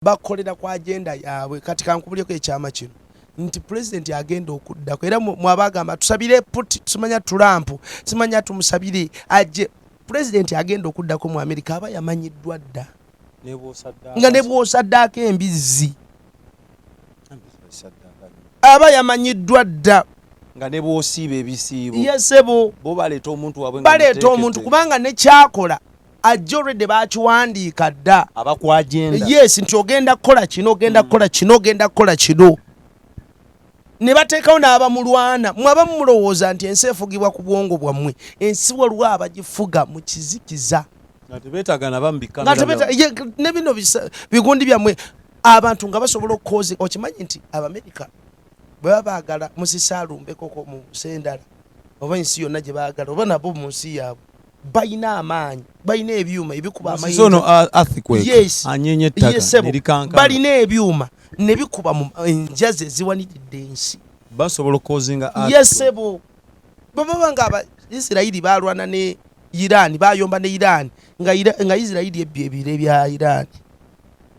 Bakolera ku agenda yaabwe. Kati kankubulyeko ekyama kino nti pulezidenti agenda okuddako, era mwabagamba tusabire Putin, simanya Trump, simanya tumusabire ajje. Pulezidenti agenda okuddako mu Amerika aba yamanyiddwa dda, nga ne bw'osaddaako embizzi aba yamanyiddwa dda, nga ne bw'osiiba ebisiibo. Yesebo. Bo baleeta omuntu waabwe. Baleeta omuntu, kubanga nekyakola ajja already bakiwandiika dda. Aba ku agenda. Yes, nti ogenda kukola kino, ogenda kukola kino, ogenda kukola kino, ne bateekawo n'abamulwana. Mwaba mumulowooza nti ensi efugibwa ku bwongo bwammwe. Ensi waliwo abagifuga mu kizikiza. Nga tebeetaaga naba mu nga ne bino bigundi byammwe, abantu nga basobola okukozi. Okimanyi nti Abamerika bwe baba baagala musisi alumbekoko mu nsi endala oba ensi yonna gye baagala, oba nabo mu nsi yaabwe, balina amaanyi, balina ebyuma ebikuba. Musisi ono, earthquake. Yes. Anyeenya ettaka. Yes, sebo. Ne likankana. Balina ebyuma ne bikuba mu enjazi eziwaniridde ensi. Basobola okukozinga. Yes sebo. Bwe baba nga Abaisirayiri balwana ne Iran, bayomba ne Iran, nga Isirayiri ebbye ebire bya Iran,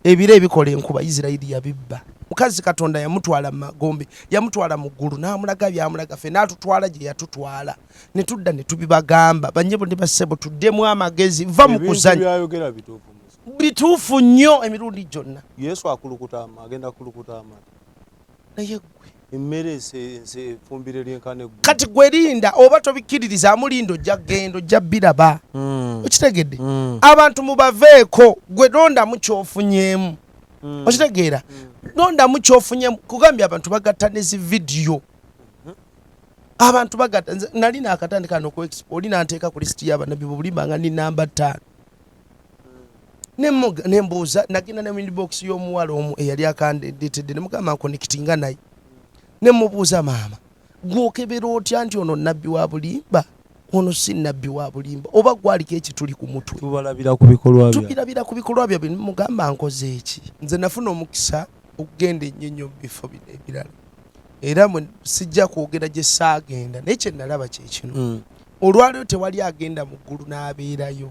ebire ebikola enkuba, Isirayiri yabibba. Mukazi Katonda yamutwala mu magombe, yamutwala mu ggulu n'amulaga byamulaga, ffe n'atutwala gye yatutwala, ne tudda ne tubibagamba. Bannyebo ne bassebo, tuddemu amagezi, va mu kuzanya. Byayogera bituufu. Bituufu nnyo emirundi gyonna. Yesu akulukuta agenda kulukuta amata. Naye ggwe Emmere efumbiro lyenkana eggulu. Kati gwe linda, oba tobikkiririza amulinda, ojja kgenda, ojja biraba. Okitegedde? Abantu mubaveeko. Gwe londamu kyofunyeemu. Okitegeera? Londamu kyofunyemu. Kugambye, abantu bagatta ne zi vidiyo, abantu bagatta. Nze nali nakatandika noku expo, oli nanteeka ku lisiti y'abannabbi bubulimba nga ni namba 5. Nembuuza, nagenda ne inbox y'omuwala omu eyali akandetedde, nemugamba nkonekitinga naye, nemubuuza, "Maama, gwokebera otya nti ono nabbi wa bulimba, ono si nabbi wa bulimba, oba gwaliko ekituli ku mutwe?" Tubalabira ku bikolwa bya Tubirabira ku bikolwa byabwe. Mugamba, "Nkoze eki?" Nze nafuna omukisa okugenda ennyo ennyo mu bifo bino ebirala, era sijja kwogera gye saagenda, naye kye nalaba kye kino. Olwaliwo tewali agenda mu ggulu n'abeerayo.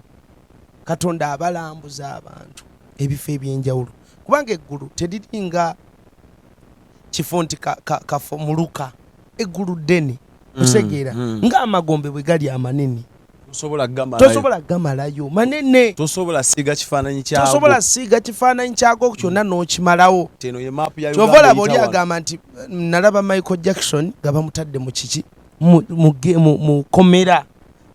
Katonda abalambuza abantu ebifo ebyenjawulo, kubanga eggulu teriringa kifo nti kafo muluka. Eggulu ddene, okitegeera? Ng'amagombe bwe gali amanene. Tosobola kugamalayo. Tosobola gamalayo, manene. Tosobola siiga kifaananyi kyago. Tosobola siiga kifaananyi kyago kyonna n'okimalawo. Eno ye maapu ya Kyova Uganda olaba oli eyita wano. agamba nti nalaba Michael Jackson nga bamutadde mu kiki, mu komera,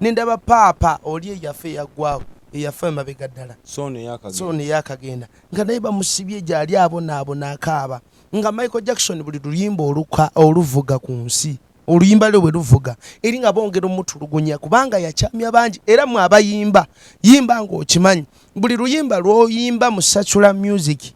nendaba paapa oli eyafa, eyaggwawo, eyafa emabega ddala. Sono eyakagenda. So neyakagenda, nga naye bamusibye gyali abonaabona, akaaba, nga Michael Jackson buli luyimba oluka oluvuga ku nsi, oluyimba lwe bwe luvuga eri nga bongera omutulugunya, kubanga yakyamya bangi. Era mwe abayimba, yimba ng'okimanyi buli luyimba lw'oyimba mu secular music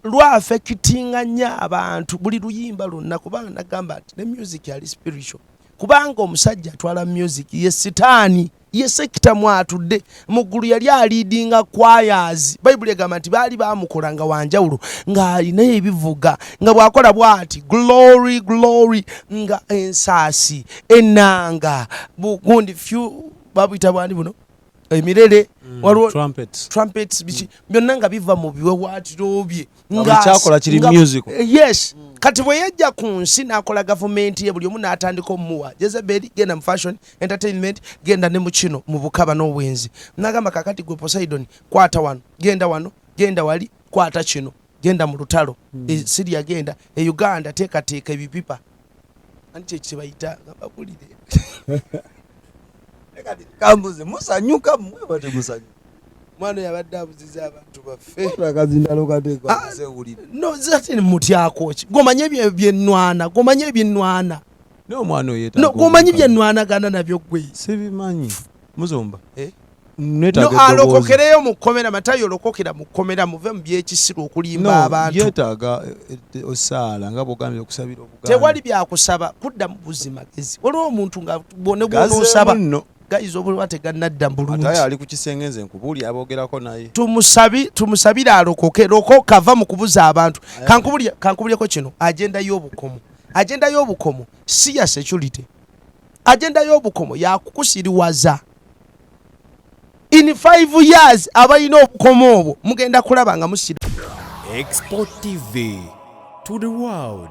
lwafekitinga nnyo abantu, buli luyimba lwonna, kubanga nagamba nti ne music ali spiritual, kubanga omusajja atwala music ye Sitaani, ye sector mwatudde mu ggulu. Yali aliidinga choirs. Bayibuli egamba nti baali bamukola nga wanjawulo, ng'alina ebivuga, nga bw'akola bw'ati, "Glory, glory," nga ensaasi, ennanga, gundi few babuyita bwani buno, emirere, waliwo Trumpets. Trumpets, biki byonna nga biva mu biwawaatiro bye. Nga buli kyakola kiri musical. Yes. Kati bwe yajja ku nsi n'akola gavumenti ye, buli omu n'atandika omuwa Jezeberi, genda mu fashion entertainment, genda ne mu kino, mu bukaba n'obwenzi. N'agamba, "Kakati gwe Poseidon, kwata wano, genda wano, genda wali, kwata kino, genda mu lutalo e Siria, genda e Uganda, teekateeka ebipipa." Anti kyekyo kyebayita nga babulire. Kati kambuze, musanyuka mmwe oba temusanyuka? Mwana oyo abadde abuziza abantu baffe. Akazindalo kateekwa. Ah, Sewulire. No, ate mutyako ki? Gomanye byenwana, gomanye ebyenwana. Naye omwana oyo yeetaaga No, gomanyi omukazi. Byenwanagana nabyo gwe. Sibimanyi, muzomba. Eh? Neetaaga No, eddoboozi. alokokereyo mu kkomera. Matayo, olokokera mu kkomera, muve mu byekisiru, okulimba No, abantu. yeetaaga osaala nga bwogambye okusabira Obuganda. Tewali byakusaba kuddamu buzimagezi. Waliwo omuntu nga bwone bwonoosaba Gazeemu nno. Gayiza obuba tegannadda bulungi. Atayo ali ku kisenge, nze nkubuuli aboogerako naye. Tumusabire alokoke. Lokoka, va mu kubuza abantu. Kankubulyeko kino: agenda y'obukomo, agenda y'obukomo si ya security. Agenda y'obukomo yakukusiriwaza. In 5 years, abalina obukomo obwo mugenda kulaba nga musira. Export TV to the world.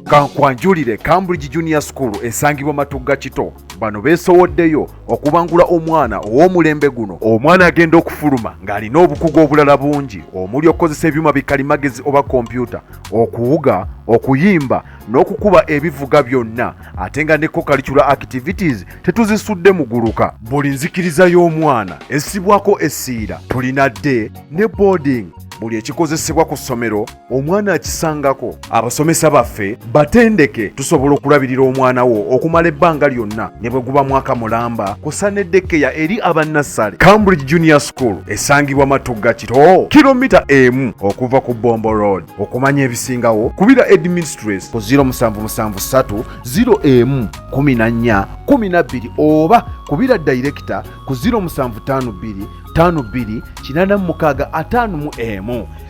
Kankwanjulire Cambridge Junior School esangibwa Matugga Kito. Bano beesowoddeyo okubangula omwana ow'omulembe guno. Omwana agenda okufuluma ng'alina obukugu obulala bungi omuli okukozesa ebyuma bikalimagezi oba kompyuta, okuwuga, okuyimba n'okukuba ebivuga byonna ate nga ne co-curricular activities tetuzisudde muguluka. Buli nzikiriza y'omwana essibwako essiira. Tulina day ne boarding. Buli ekikozesebwa ku ssomero omwana akisangako. Abasomesa baffe batendeke, tusobola okulabirira omwana wo okumala ebbanga lyonna ne bwe guba mwaka mulamba kw'ossa ne daycare eri aba nursery. Cambridge Junior School esangibwa Matugga Kito, kilomita emu okuva ku Bombo Road. Okumanya ebisingawo kubira headmistress ku 0773 01 14 12 oba kubira director ku 0752 52 86 51.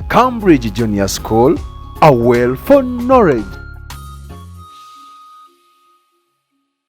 Cambridge Junior School, a well for knowledge.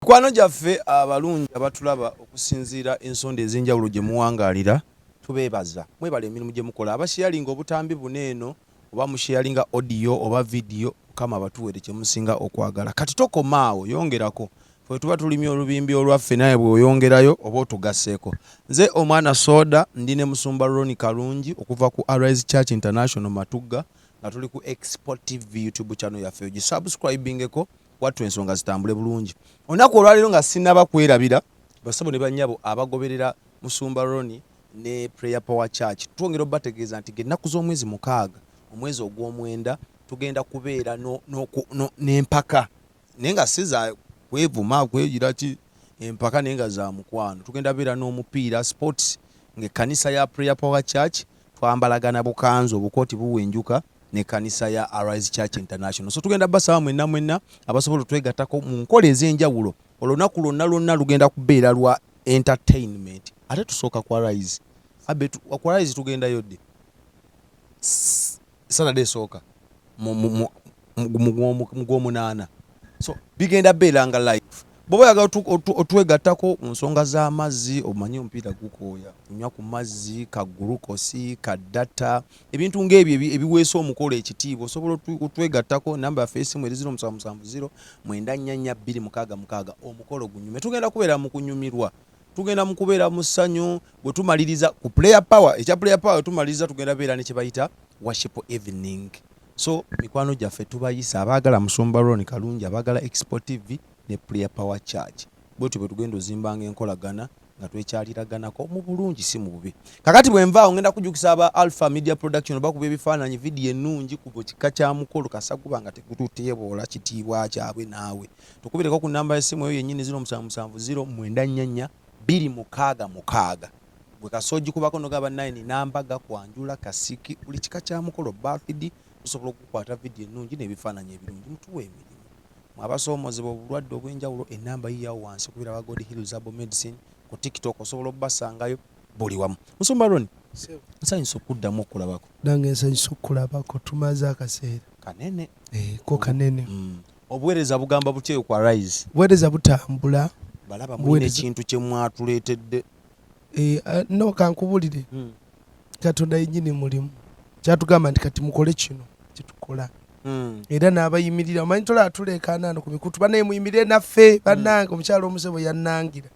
Mikwano gyaffe abalungi abatulaba okusinziira ensonda ez'enjawulo gye muwangaalira, tubeebaza. Mwebale emirimu gye mukola. Abasheyalinga obutambi buno eno oba musheyalinga audio oba video, Mukama abatuweere kye musinga okwagala. Kati tokoma awo, yongerako. Ffe tuba tulimye olubimbi olwaffe naye bw'oyongerayo oba otugasseeko. Nze omwana Soda ndi ne Musumba Ronnie Kalungi okuva ku Arise Church International Matugga nga tuli ku Expo TV YouTube channel yaffe ogisubscribingeko wattu ensonga zitambule bulungi. Olunaku olwaleero nga sinnaba kwerabira bassebo ne bannyabo abagoberera Musumba Ronnie ne Prayer Power Church twongera obategeeza nti ng'ennaku z'omwezi 6 omwezi ogw'omwenda tugenda kubeera n'empaka naye nga si za kwevuma kwegira ki empaka naye nga za mukwano. Tugenda beera n'omupiira sports ng'ekkanisa ya Prayer Power Church twambalagana bukanzu obukooti buwenjuka n'ekkanisa ya Arise Church International. So tugenda basaba mwenna mwenna abasobola otwegattako mu nkola ez'enjawulo. Olunaku lwonna lwonna lugenda kubeera lwa entertainment ate tusooka ku Arise. Abe ku Arise tugendayo ddi? Saturday esooka mu gw'omunaana. So bigenda beera nga live. Bw'oba oyagala otwegattako mu nsonga z'amazzi, omanyi omupiira gukooya, nywa ku mazzi, ka glucose, ka data, ebintu ng'ebyo ebiweesa omukolo ekitiibwa, osobola otwegattako. Namba yaffe y'essimu eri 0770 944 266. Omukolo gunyume. Tugenda kubeera mu kunyumirwa, tugenda mu kubeera mu ssanyu. Bwe tumaliriza ku Prayer Power, ekya Prayer Power tumaliriza, tugenda beera ne kye bayita worship evening. So mikwano gyaffe tubayisa abaagala Musumba Ron Kalungi, abaagala Expo TV ne Prayer Power Church. Bwetyo bwe tugenda ozimbanga enkolagana nga twekyaliraganako mu bulungi si mu bubi. Kakati bwe nvaawo ngenda kujjukisa aba Alpha Media Production bakuba ebifaananyi vidiyo ennungi ku buli kika kya mukolo kasa guba nga tegututeeboola kitiibwa kyabwe naawe. Tukubireko ku nnamba y'essimu eyo yennyini 0770 944 266. Gwe kasita ogikubako n'ogamba bannaye nina mbaga, kwanjula, kasiki, buli kika kya mukolo, birthday, tusobola okukukwata vidiyo ennungi n'ebifaananyi ebirungi. Mutuwe emirimu. Mwe abasoomoozebwa obulwadde obw'enjawulo ennamba yiyo awo wansi kubira aba God Heals Herbal Medicine ku TikTok osobola obubasangayo buli wamu. Musumba Ronnie, nsanyuse okuddamu okukulabako. Nange nsanyuse okukulabako, tumaze akaseera kanene. Ko kanene. Obuweereza bugamba butya eyo ku Arise? Obuweereza butambula. Balaba mulina ekintu kye mwatuleetedde. No, kankubulire. Katonda yennyini mulimu. Kyatugamba nti kati mukole kino kyetukola. Era n'abayimirira, omanyi tolaba tuleekaana ano ku mikutu, bannaye muyimirire naffe, bannange. Omukyala omusebo yannangira.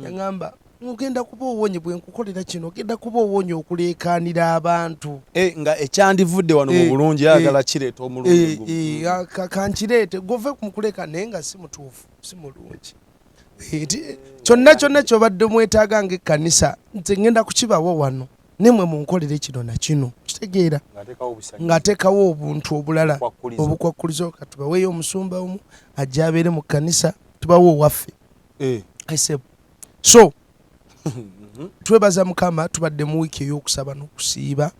Yaŋŋamba, ogenda kuba owonye bwe nkukolera kino, ogenda kuba owonye okuleekaanira abantu. Nga ekyandivudde wano mu bulungi ayagala kireeta omulundi gumu. Kankireete, gove mu kuleekaana naye nga si mutuufu, si mulungi. Kyonna kyonna ky'obadde mwetaaga ng'ekkanisa, nze ŋŋenda kukibawa wano. Nemwe munkolere kino na kino, kitegeera ng'ateekawo obuntu obulala obukwakkulizo. Katubaweeyo omusumba omu ajja abeere mu kkanisa, tubawe owaffe. So twebaza Mukama, tubadde mu wiiki ey'okusaba n'okusiiba.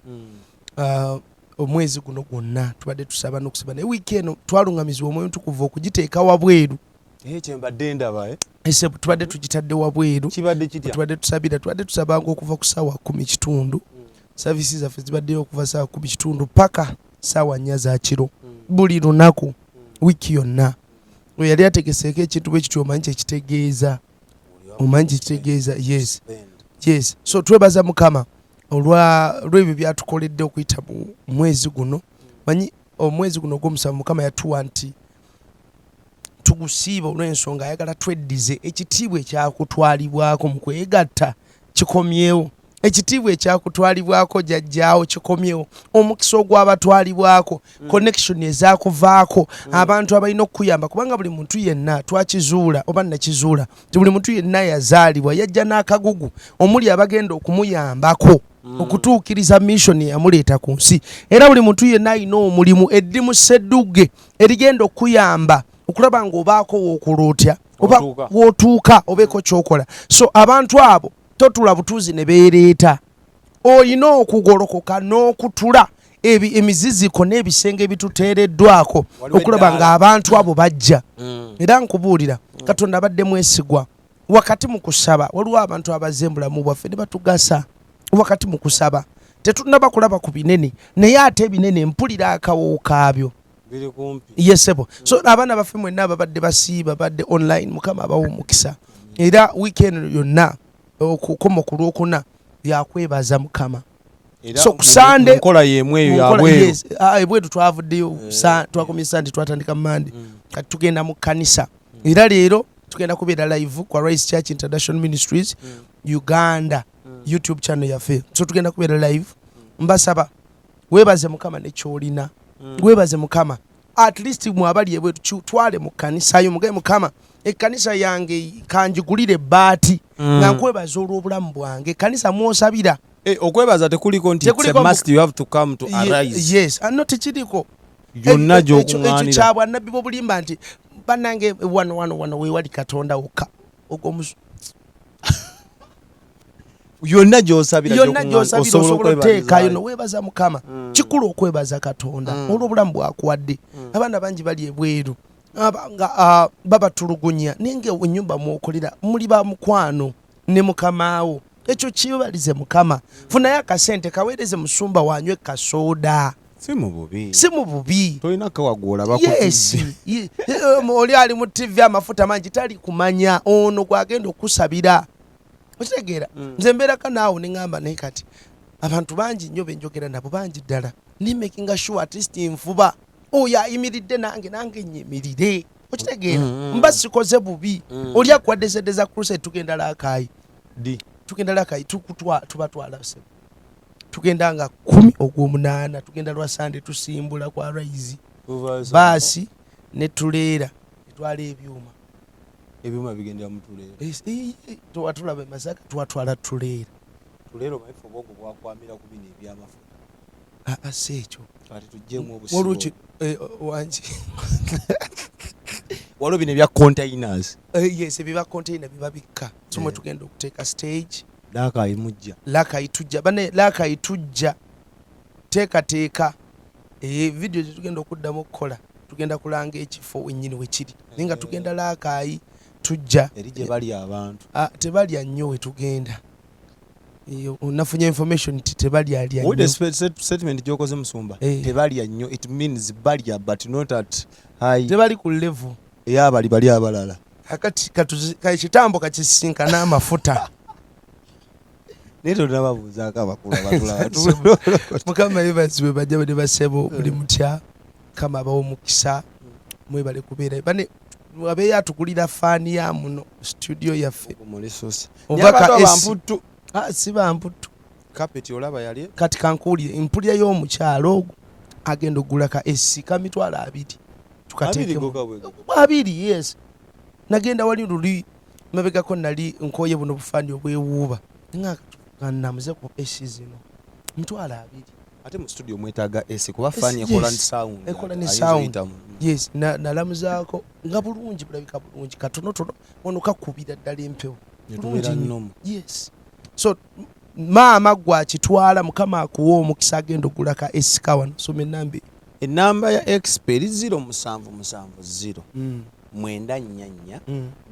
Omwezi guno gwonna tubadde tusaba n'okusiiba, naye wiiki eno twalungamizibwa Omwoyo Omutukuvu okugiteeka wabweru. Kyembadde ndaba, eh? Ese tubadde tugitadde wabweru. Kibadde kitya? Tubadde tusabira, tubadde tusabanga okuva ku ssaawa 10:15. Service zaffe zibaddeyo okuva ssaawa 10:15 paka ssaawa 4 za kiro. Buli lunaku, wiiki yonna. Oyo yali ategeseeko ekintu bwe kityo, omanyi kyekitegeeza, omanyi kyekitegeeza. Yes, so twebaza Mukama olw'ebyo byatukoledde okuyita mu mwezi guno. Manyi omwezi guno ogw'omusanvu Mukama yatuwa nti tugusiiba olw'ensonga ayagala tweddize ekitiibwa ekyakutwalibwako mu kwegatta kikomyewo, ekitiibwa ekyakutwalibwako jajjaawo kikomyewo, omukisa ogwabatwalibwako, connection ezakuvaako, abantu abalina okukuyamba, kubanga buli muntu yenna twakizuula oba nakizuula nti buli muntu yenna yazaalibwa yajja n'akagugu omuli abagenda okumuyambako okutuukiriza mission eyamuleeta ku nsi. Era buli muntu yenna alina omulimu eddimu ssedugge erigenda okuyamba okulaba ng'obaako wookola otya oba W'otuuka. wootuuka obeeko kyokola. So abantu abo totula butuuzi ne beereeta, olina okugolokoka n'okutula emiziziko n'ebisenge ebituteereddwako Waliwo okulaba eddaala. ng'abantu abo bajja. Era nkubuulira, Katonda abadde mwesigwa wakati mu kusaba. Waliwo abantu abazze mu bulamu bwaffe ne batugasa wakati mu kusaba. Tetunnaba kulaba ku binene, naye ate ebinene mpulira akawoowo kaabyo. Biri kumpi. Yesebo. So abaana baffe mwenna ababadde basiiba, badde online, Mukama abawa omukisa. Era weekend yonna okukoma ku Lwokuna yakwebaza Mukama. Era So, ku Sunday- mu nkola y'emu eyo Mu nkola- yabweru. Yes, ebweru twavuddeyo, twakomye Sunday, twatandika Mande. Kati tugenda mu kkanisa. Era leero tugenda kubeera live kwa Rice Church International Ministries Uganda YouTube channel yaffe. So tugenda kubeera live. Mbasaba weebaze Mukama nekyolina, weebaze Mukama. At least mwabali ebweru, twale mu kkanisa yo, mugaye Mukama, ekkanisa yange kanjigulire ebbaati nga nkwebaza olw'obulamu bwange. Ekkanisa mwosabira. Eh, okwebaza tekuliko nti it's a Tekuliko must, you have to come to Arise. Yes, no, tekiriko. Yonna Ekyo gy'okuŋŋaanira. Kyabwa nabbi bw'obulimba nti bannange wano wano wano weewali Katonda wokka. Ogwo Yonna gy'osabira, yonna gy'okuŋŋaanira, gy'osabira osobola osobola oteekayo okwebalizaayo. Noweebaza Mukama. Kikulu okwebaza Katonda olw'obulamu bwakuwadde. Abaana bangi bali ebweru nga babatulugunya, naye nga ennyumba mwokolera muli ba mukwano ne mukamaawo. Ekyo kibalize Mukama. Funayo akasente kaweereze musumba wanywe kasooda. Si mu bubi. Si mu bubi. Tolina kawagwola. Yes. Oli ali mu TV amafuta mangi tali kumanya ono gwagenda okusabira, okitegeera? Nze mbeeraka naawe neŋŋamba, naye kati abantu bangi nnyo benjogera nabo, bangi ddala, ne makinga sure at least nfuba oyo ayimiridde nange, nange nyimirire, okitegeera? Mba sikoze bubi. Oli akuwadde sente za crusade, tugenda Rakai. Ddi? Tugenda Rakai, tubatwala sebo. Tugenda nga 10 ogw'omunaana, tugenda lwa Sande, tusimbula kwa Rise baasi ne tuleera etwala ebyuma. Ebyuma bigendera mu tuleera? Twatulaba e Masaka, twatwala tuleera. Tuleera, omanyi ffe obwongo bwakwamira ku bino ebyamafuta. Aa, si ekyo. Kati tuggyemu obusibo. Waliwo wangi. Waliwo bino ebya containers. Yes, ebiba container biba bikka. So mwe tugenda okuteeka stage. Rakai mujja? Rakai tujja bane, Rakai tujja teekateeka. Video gyetugenda okuddamu okukola, tugenda kulanga ekifo wennyini wekiri, naye nga tugenda Rakai, tujja. Eri gye bali abantu. Ah, tebalya nnyo wetugenda. Nafunye information nti tebalyalya Owulidde? nnyo. Statement gy'okoze, musumba. Eh. Tebalya nnyo, it means balya but not at high Tebali ku level ey'abali bali abalala. Kakati ekitambo kakisinkana amafuta. Naye tonababuuzaako abakulu abatulaba. Mukama yebazibwe. Bajja bade basebo, buli mutya? Mukama abawa omukisa, mwebale kubeera bane. Abeeyo atugulira faani ya muno studio yaffe. Mulisusa. Oba ka AC. Bamputtu. Ah, si bamputtu. Kapeti olaba yali. Kati kankuwulire, mpulira y'omukyalo ogwo agenda okugula ka AC ka 200,000. Abiri. Tukateekemu. Goka bwe 20, yes. Nagenda wali luli mabegako, nali nkoye buno bufaani obwewuuba, nga namuze ku AC zino 20,000. Ate mu studio mwetaaga AC kuba faani ekola ne sound. Ekola ne Ayinza sound. oyitamu. Yes, nalamuzaako nga bulungi, bulabika bulungi, katonotono ono kakubira ddala empewo. Ne tubeera Bulungi nnyo. normal. Yes, so maama gwe akitwala, Mukama akuwa omukisa, agenda okugula ka AC ka wano. Soma enamba eyo. Enamba ya Expo eri 0770 944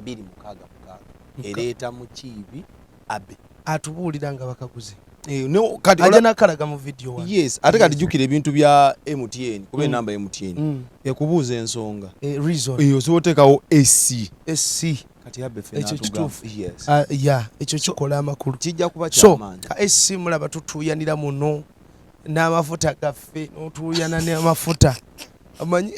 266, ereeta Mukiibi Abe. Atubuulira nga bakaguze. Eh, no, kati Ajja nakalaga mu video wano. Yes, ate kati jjukira ebintu bya MTN kuba enamba MTN ekubuuza ensonga. Eh, reason. Eh, osobola oteekawo AC. SC. Kati Abbey ffe Ekyo n'atugamba. kituufu. Yes. Ah, yeah, ekyo kikola amakulu. Kijja kuba So kyamaanyi. ka SC mulaba tutuuyanira muno n'amafuta gaffe, n'otuuyana n'amafuta. Omanyi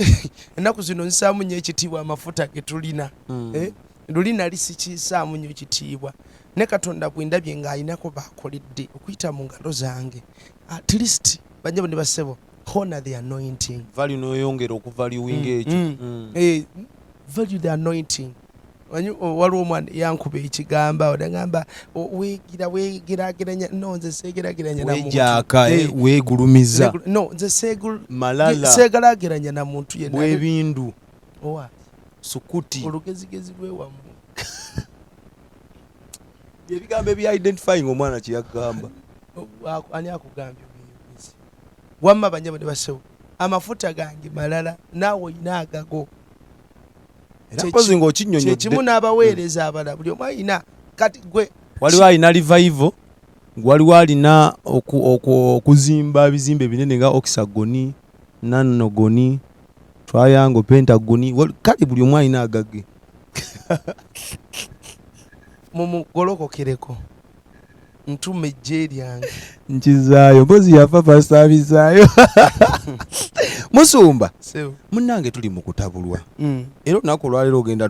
ennaku zino nsaamu nnyo ekitiibwa amafuta ge tulina. Eh, luli nali sikiisaamu nnyo ekitiibwa, ne Katonda bwe ndabye ng'alinako baakoledde okuyita mu ngalo zange, at least banjabo ne bassebo, honor the anointing. Value n'oyongera okuvaluinga ekyo. Eh, value the anointing. Manyi, waliwo omwana yankuba ekigamba awo nagamba, weegira weegerageranya. No, nze seegerageranya na muntu. Weejaaka, Eh, weegulumiza. No, nze Malala. seegerageranya na muntu yenna. Bwebindu. Owa. Sukuti. Olugezigezi lwewamu. Ebigambo ebya identifying omwana kye yagamba. Ani akugambye obuyigezi? Wamma banyabo ne bassebo, amafuta gange malala, naawe olina agago. Era mpozi ng'okinnyonnyodde. Kyekimu n'abaweereza abalala, buli omu alina. Kati gwe Waliwo alina revival, waliwo alina okuzimba ebizimbe binene nga oxagoni, nanogoni, triangle, pentagoni, kale buli omu alina agage. Mumugolokokereko ntuma ejje lyange. Nkizaayo mpozi yafa pasabizaayo. Musumba, Sebo. munnange tuli mu kutabulwa. Era olunaku olwaleero ogenda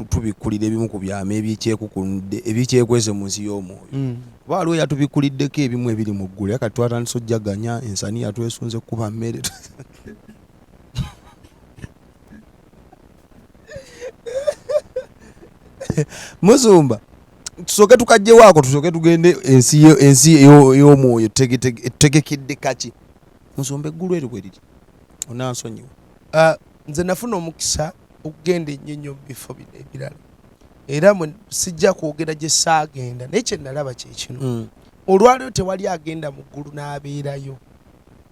tubikkulira ebimu ku byama ebikyekwese mu nsi y'omwoyo. Kuba waliwo yatubikkuliddeko ebimu ebiri mu ggulu, era kati twatandise ojjaganya, ensani yatwesunze kukuba mmere. Musumba, tusooke tukajjewaako, tusooke tugende ensi y'omwoyo tutegekedde kaki. Musumba, eggulu eryo bwe liri, onansonyiwa. Nze nafuna omukisa okugenda ennyo nnyo mu bifo bino ebirala, era sijja kwogera gye saagenda, naye kye nalaba kye kino. Olwaleero tewali agenda mu ggulu n'abeerayo.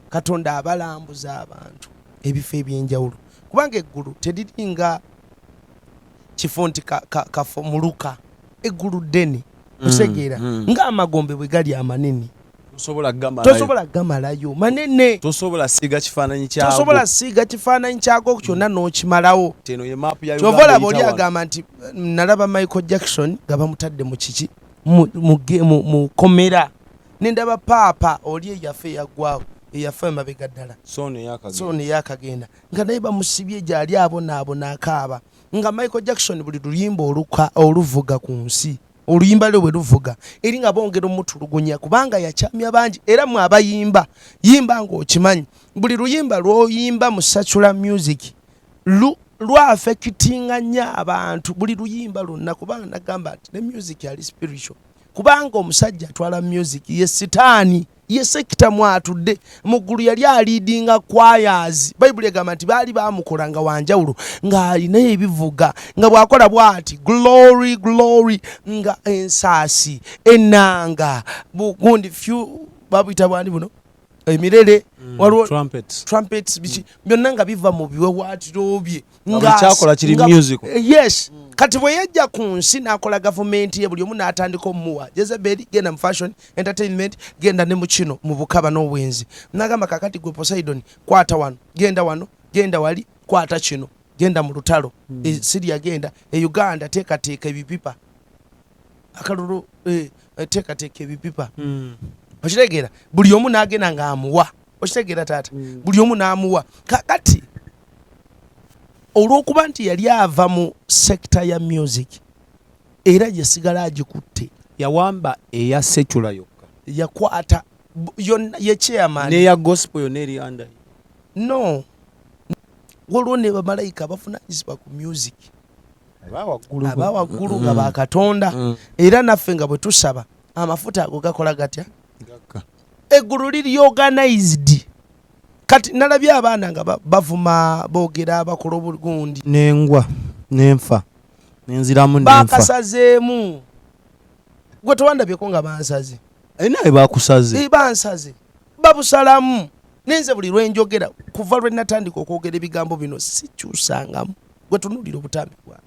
Katonda abalambuza abantu ebifo ebyenjawulo, kubanga eggulu teriringa kifo nti kafo muluka. Eggulu ddene, otegeera, ng'amagombe bwe gali amanene. Tosobola kugamalayo. Tosobola kugamalayo, manene. Tosobola siiga kifaananyi kyago. Tosobola siiga kifaananyi kyago kyonna n'okimalawo. Eno ye map ya Kyova Uganda olaba oli eyita wano. agamba nti nalaba Michael Jackson nga bamutadde mu kiki, mu komera, ne ndaba paapa oli eyafa eyaggwawo, eyafa emabega ddala. Sono eyakagenda. Sono eyakagenda nga naye bamusibye gyali abonaabona akaaba, nga Michael Jackson buli luyimba oluvuga ku nsi, oluyimba lwe bwe luvuga eri nga bongera omutulugunya, kubanga yakyamya bangi. Era mwe abayimba, yimba ng'okimanyi buli luyimba lw'oyimba mu secular music lwafekitinga nnyo abantu, buli luyimba lwonna, kubanga nagamba nti ne music ali spiritual, kubanga omusajja atwala music ye sitaani, ye sekita mwatudde mu ggulu, yali aliidinga choirs. Bayibuli egamba nti baali bamukola nga wanjawulo, ng'alina ebivuga, nga bw'akola bw'ati glory glory, nga ensaasi ennanga gundi few babuyita bwani buno emirere, waliwo Trumpets. Trumpets, biki byonna nga biva mu biwawaatiro bye. Nga buli kyakola kiri musical. Yes. Kati bwe yajja ku nsi n'akola gavumenti ye, buli omu n'atandika omuwa Jezebel, genda mu fashion entertainment, genda ne mu kino, mu bukaba n'obwenzi. N'agamba kakati gwe Poseidon kwata wano, genda wano, genda wali, kwata kino, genda mu lutalo. E Syria, genda e Uganda, teekateeka ebipipa akalulu, teekateeka ebipipa. Okitegeera? Buli omu n'agenda ng'amuwa. Okitegeera taata? Buli omu n'amuwa. Kakati olw'okuba nti yali ava mu sector ya music, era yasigala agikutte. Yawamba eya secular yokka. Yakwata yonna, ye chairman. N'eya gospel yonna eri under. No, waliwo ne bamalayika abavunaanyizibwa ku music. Abawaggulu. Abawaggulu nga bakatonda. Era naffe nga bwe tusaba, amafuta ago gakola gatya? Gakka. Eggulu liri organized. Kati nalabye abaana nga bavuma, boogera, bakola obugundi. Nengwa nenfa nenziramu nenfa. Bakasazeemu. Gwe tewandabyeko nga bansaze? Naye bakusaze. Bansaze, babusalamu. Nenze buli lwenjogera, kuva lwe natandika okwogera ebigambo bino, sikyusangamu. Gwe tunuulira obutambi bwange,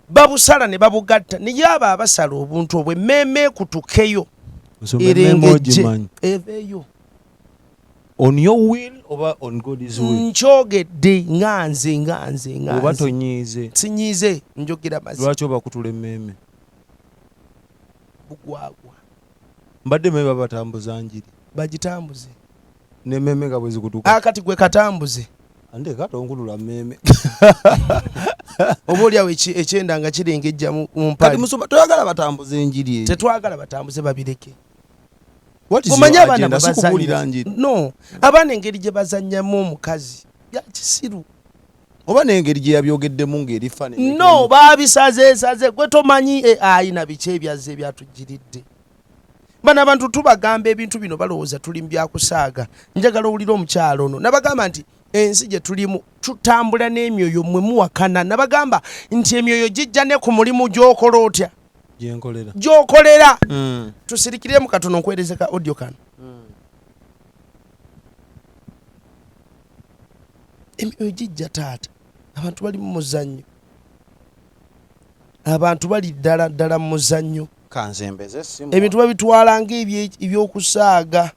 babusala ne babugatta. Naye abo abasala obuntu obwo, emmeeme ekutukeyo. Erengejje eveeyo. On your will oba on God's will? Nkyogedde nga nze nga nze nga Oba tonyiize? Sinyiize, njogera mazima. Lwaki obakutula emmeeme? Bugwagwa. Mbadde mmanyi babatambuza njiri. Bagitambuze. N'emmeeme nga bwe zikutuka. Ah, kati gwe katambuze. Ndeka tonkulula mmeeme. Oba oli awo ekyenda nga kirengejja mu mpale. Kati musumba toyagala batambuze enjiri eyo. Tetwagala batambuze, babireke. What is Omanyi your abaana agenda? bwe Si kubuulira bazannya. njiri. No, abaana engeri gye bazannyamu omukazi bya kisiru. Oba n'engeri gye yabyogeddemu ng'eri funny. No, babisazeesaze gwe tomanyi AI na biki ebyazze ebyatujjiridde. Bano abantu tubagamba ebintu bino balowooza tuli mu byakusaaga. Njagala owulire omukyalo ono. Nabagamba nti ensi gye tulimu tutambula n'emyoyo, mmwe muwakana. Nabagamba nti emyoyo gijja ne ku mulimu gy'okola otya? Gyenkolera. Gy'okolera. Tusirikiremu katono nkwereze ka audio kano. Emyoyo gijja taata. Abantu bali mu muzannyo. Abantu bali ddala ddala mu muzannyo. Kanzembeze essimu. Ebintu babitwala ng'ebyokusaaga.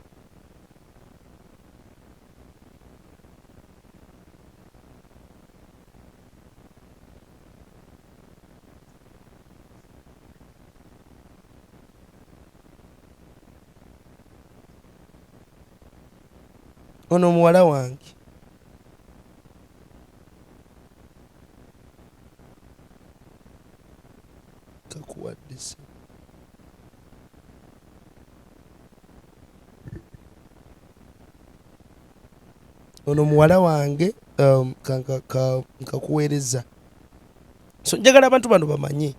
Ono muwala wange. Kakuwadde ssimu. Ono muwala wange, nkakuweereza. So njagala abantu bano bamanye.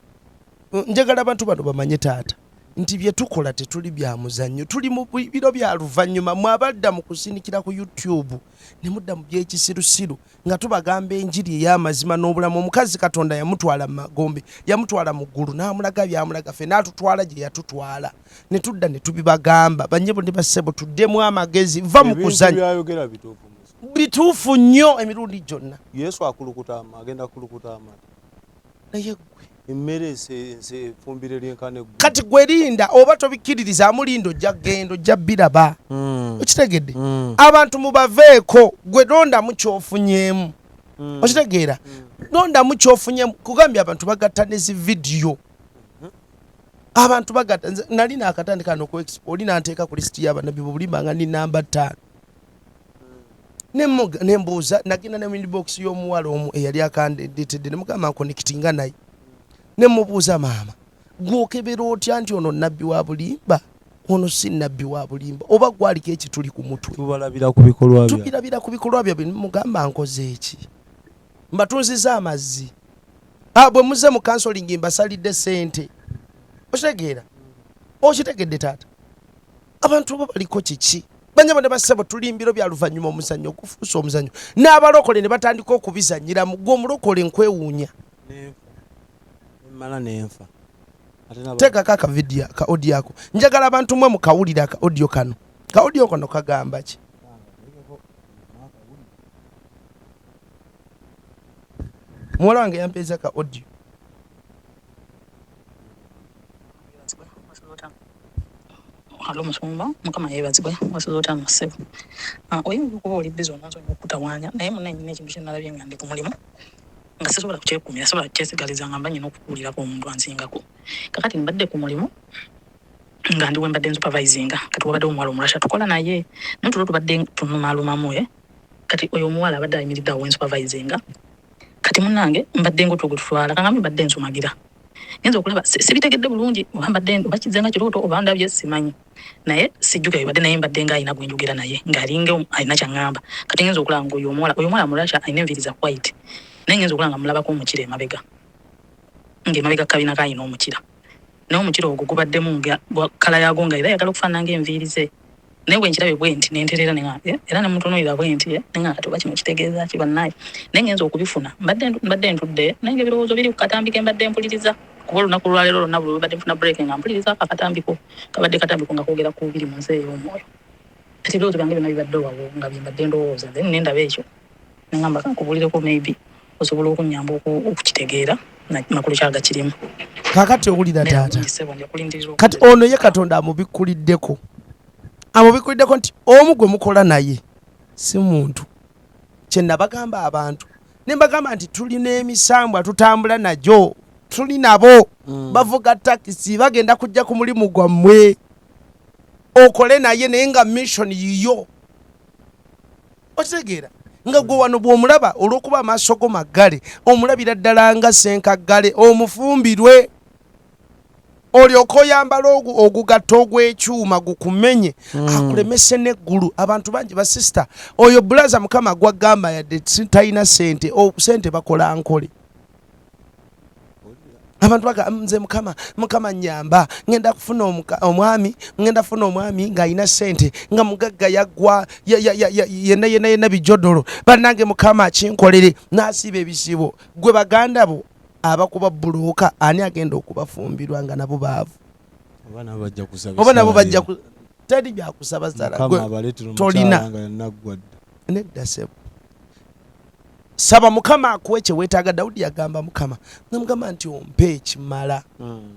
Njagala abantu bano bamanye taata nti bye tukola tetuli bya muzannyo, tuli mu biro bya luvannyuma. Mwe abadda mu kusindikira ku YouTube ne mudda mu by'ekisirusiru nga tubagamba enjiri ey'amazima n'obulamu. Omukazi Katonda yamutwala mu magombe, yamutwala mu ggulu n'amulaga by'amulaga, ffe n'atutwala gye yatutwala ne tudda ne tubibagamba. Bannyebo ne bassebo, tuddemu amagezi, va mu Ebintu kuzannya. by'ayogera bituufu musa. Bituufu nnyo emirundi gyonna. Yesu akulukuta agenda kulukuta amata. Naye ggwe. Emmere efumbire lyenkana eggulu. Kati gwe linda oba tobikkiririza, amulinda ojja kugenda, ojja biraba. Okitegedde? Abantu mubaveeko, gwe londamu ky'ofunyeemu. Okitegeera? Londamu ky'ofunyeemu. Kugambye abantu bagatta ne zi vidiyo. Abantu bagatta. Nze nali naakatandika no ku expo, oli n'anteeka ku lisiti y'abannabbi b'obulimba nga ndi namba 5. Ne mbuuza, nagenda ne inbox y'omuwala omu eyali akandeetedde, ne mugamba nkonekitinga naye. Ne mubuuza, maama, gw'okebera otya nti ono nabbi wa bulimba, ono si nabbi wa bulimba, oba gwaliko ekituli ku mutwe? Tubalabira ku bikolwa byabwe. Tubirabira ku bikolwa byabwe. Mugamba nkoze eki? Mbatunziza amazzi. Bwe muzze mu counseling mbasalidde ssente. Okitegeera? Okitegedde taata? Abantu bo baliko kiki? Banyabo ne bassebo, tuli mbiro bya luvannyuma, omuzannyo ogufuuse omuzannyo. N'abalokole ne batandika okubizannyiramu. Gwe omulokole nkwewuunya. Mmala nenfa. Teekako aka video, ka audio ako. Njagala abantu mmwe mukawulire aka audio kano. Ka audio kano kagamba ki? Muwala wange yampeeza ka audio. Alo musumba, Mukama yeebazibwe, wasuze otya ssebo? Oyinza okuba oli busy onansonyiwa okukutawaanya, naye munnaye nnina ekintu kye nalabye nga ndi ku mulimu nga sisobola kukyekuumira, sisobola kukyesigaliza nga mba nnina okubuulirako omuntu ansingako. Kakati mbadde ku mulimu nga ndi we mbadde nsupervisinga, kati wabaddewo omuwala Omurasha tukola naye, naye tulo tubadde tunumaalumamu Kati oyo omuwala abadde ayimiridde awo we nsupervisinga, kati munnange mbadde ng'otulo gwe tutwala, kangambe mbadde nsumagira. Ngenze okulaba sibitegedde bulungi oba mbadde oba kizze nga kirooto oba ndabye simanyi, naye sijjukira bibadde, naye mbadde nga alina gwe njogera naye ng'alinga alina ky'aŋŋamba. Kati ngenze okulaba ng'oyo omuwala, oyo omuwala Murasha alina enviiri za white, naye ngenze okulaba nga mulabako omukira emabega, ng'emabega kabina ke alina omukira, naye omukira ogwo gubaddemu nga kkala yaagwo nga era eyagala okufaanana ng'enviiri ze. Naye bwe nkirabye bwe nti ne ntereera ne ŋŋamba, era ne mutunuulira bwe nti, ne ŋŋamba kati oba kino kitegeeza ki bannaaye. Naye ŋŋenze okubifuna, mbadde ntudde naye ng'ebirowoozo biri ku katambi ke mbadde mpuliriza, kuba olunaku lwaleero lwonna buli lwe mbadde nfuna break nga mpuliriza ako akatambiko, kabadde katambiko nga koogera ku biri mu nsi ey'omwoyo. Kati ebirowoozo byange byonna bibadde wawo nga bye mbadde ndowooza, then ne ndaba ekyo ne ŋŋamba ka nkubuulireko maybe osobola okunnyamba okukitegeera makulu ki agakirimu. Kakati owulira taata, kati ono ye Katonda amubikkuliddeko, amubikkuliddeko nti omu gwe mukola naye si muntu. Kye nabagamba abantu ne mbagamba nti tulina emisambwa tutambula nagyo, tuli nabo. Bavuga takisi, bagenda kujja ku mulimu gwammwe okole naye, naye nga mission yiyo. Okitegeera nga gwe wano bw'omulaba, olw'okuba amaaso go maggale, omulabira ddala nga ssenkaggale omufumbirwe, olyoka oyambala ogugatta ogw'ekyuma gukumenye, akulemese n'eggulu. Abantu bangi, basisita, oyo bulaza Mukama gwagamba yadde talina sente, sente bakola nkole. Abantu baga, nze Mukama nyamba, ngenda kufuna omwami, ngenda kufuna omwami ng'alina sente, nga mugagga, yaggwa yenna yenna yenna bijodolo. Bannange, Mukama akinkolere. N'asiiba ebisibo. Gwe baganda bo abakuba bbulooka, ani agenda okubafumbirwa nga nabo baavu? Oba nabo bajja kusaba Oba nabo essala bajja eri. Teri byakusaba sala. Mukama Gwe abaleetera tolina. omukyala nga naggwa dda. Nedda sebo, saba Mukama akuwe kye weetaaga. Dawudi yagamba Mukama, namugamba nti ompe ekimala,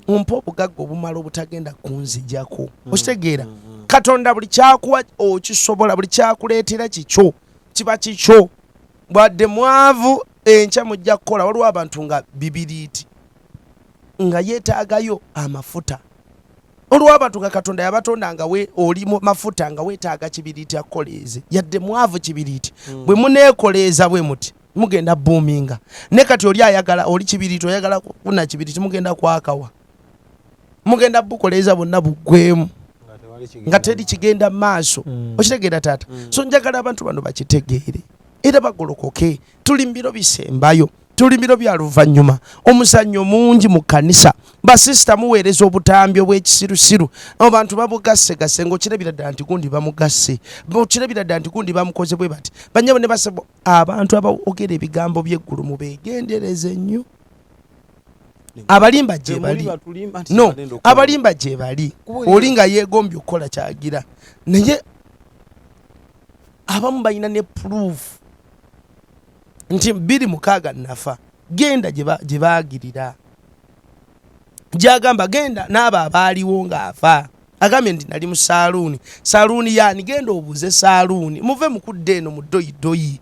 ompe obugagga obumala obutagenda kunzijako. Okitegeera? Katonda buli kyakuwa okisobola, buli kyakuleetera kikyo, kiba kikyo. Bwadde mwavu, enkya mujja kukola. Waliwo abantu nga bibiriiti nga yeetaagayo amafuta. Olwo abantu nga Katonda yabatonda nga we oli mu mafuta, nga weetaaga kibiriiti akukoleeze, yadde mwavu. Kibiriiti bwe muneekoleeza bwe muti, mugenda buuminga. Ne kati oli ayagala, oli kibiriiti, oyagala kufuna kibiriiti, mugenda kwakawa, mugenda bukoleeza bwonna buggwemu nga teri kigenda mu maaso. Okitegeera taata? So njagala abantu bano bakitegeere era bagolokoke. Tuli mu biro bisembayo, tuli biro bya luvannyuma. Omuzannyo mungi mu kkanisa. Basisita muweereza obutambi obw'ekisirusiru, abantu babugassegase, ng'okirabira ddala nti gundi bamugasse, okirabira ddala nti gundi bamukoze bwe bati. Banyabo ne basebo, abantu abogera ebigambo by'eggulu mubeegendereze nnyo. Abalimba gye bali. No, abalimba gye bali. Oli nga yeegombye okukola kyagira, naye abamu balina ne proof nti 2006 nafa. Genda gye baagirira, gyagamba, genda n'abo abaaliwo ng'afa. Agambye nti nali mu saaluuni. Saaluuni yaani? Genda obuuze saaluuni. Muve mukudda eno mu doyidoyi.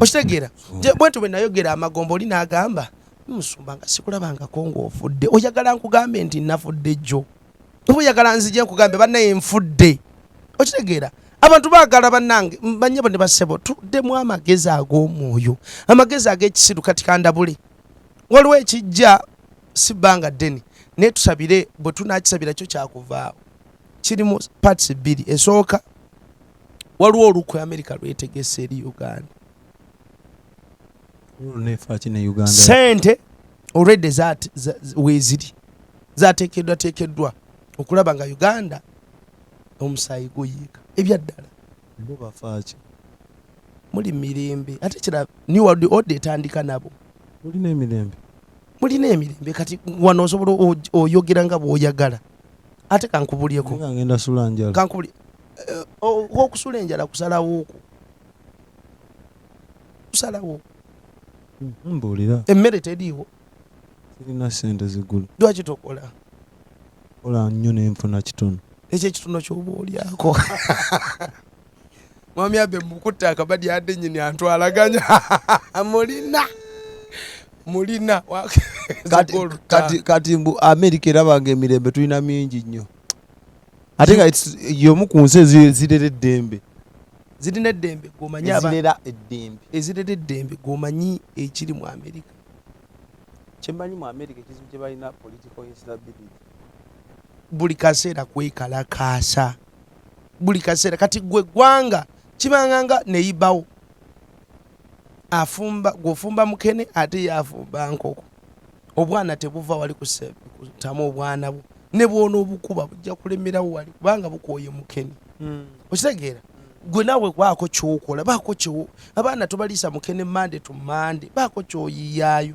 Okitegeera? Bwentyo bwe nayogera amagombo, oli n'agamba, musumba, nga sikulabangako ng'ofudde. Oyagala nkugambe nti nafudde jjo, oba oyagala nzije nkugambe bannaye nfudde? Okitegeera? Abantu baagala, bannange, banyabo ne basebo, tuddemu amagezi ag'omwoyo, amagezi ag'ekisiru. Kati kandabule, waliwo ekijja si bbanga ddene, naye tusabire. Bwe tunakisabira kyo kyakuvaawo. Kirimu parts bbiri. Esooka, waliwo olukwe Amerika lwetegese eri Uganda. Nefaaki ne Uganda? Sente already weeziri, zateekeddwa teekeddwa okulaba nga Uganda omusaayi guyiika ebyaddala. Bo bafaaki? Muli mirembe. Ate kira, New World Order etandika nabo. Tulina emirembe. Mulina emirembe. Kati wano osobola oyogera nga bw'oyagala. Ate kankubulyeko. Nga ngenda sula njala. Kankubuli okusula enjala kusalawo okwo, kusalawo. Mbuulira. Emmere teriiwo. Sirina sente zigula. Lwaki tokola? Kola nnyo nenfuna kitono. Ekyo ekitono kyoba olyako. Mwami abe mukutta akabadi adde nyini antwalaganya. Mulina, mulina. Kati mbu America erabanga emirembe tulina mingi nnyo, ate nga y'omu ku nsi ezirera eddembe. Zirina eddembe, gwomanyi. Ezirera eddembe. Ezirera eddembe. Gwomanyi ekiri mu America? Kyemmanyi mu America, ekizibu kye balina, political instability. Buli kaseera kwekalakaasa, buli kaseera. Kati gwe ggwanga kibanga nga neyibawo afumba, gwofumba mukene, ate ye afumba nkoko. Obwana tebuva wali kutamu. Obwana bwo ne bwona obukuba bujja kulemerawo wali, kubanga bukooye mukene. Okitegeera? Gwe naawe baako kyokola, baako kyo. Abaana tobaliisa mukene Mande to Mande, baako kyoyiyaayo.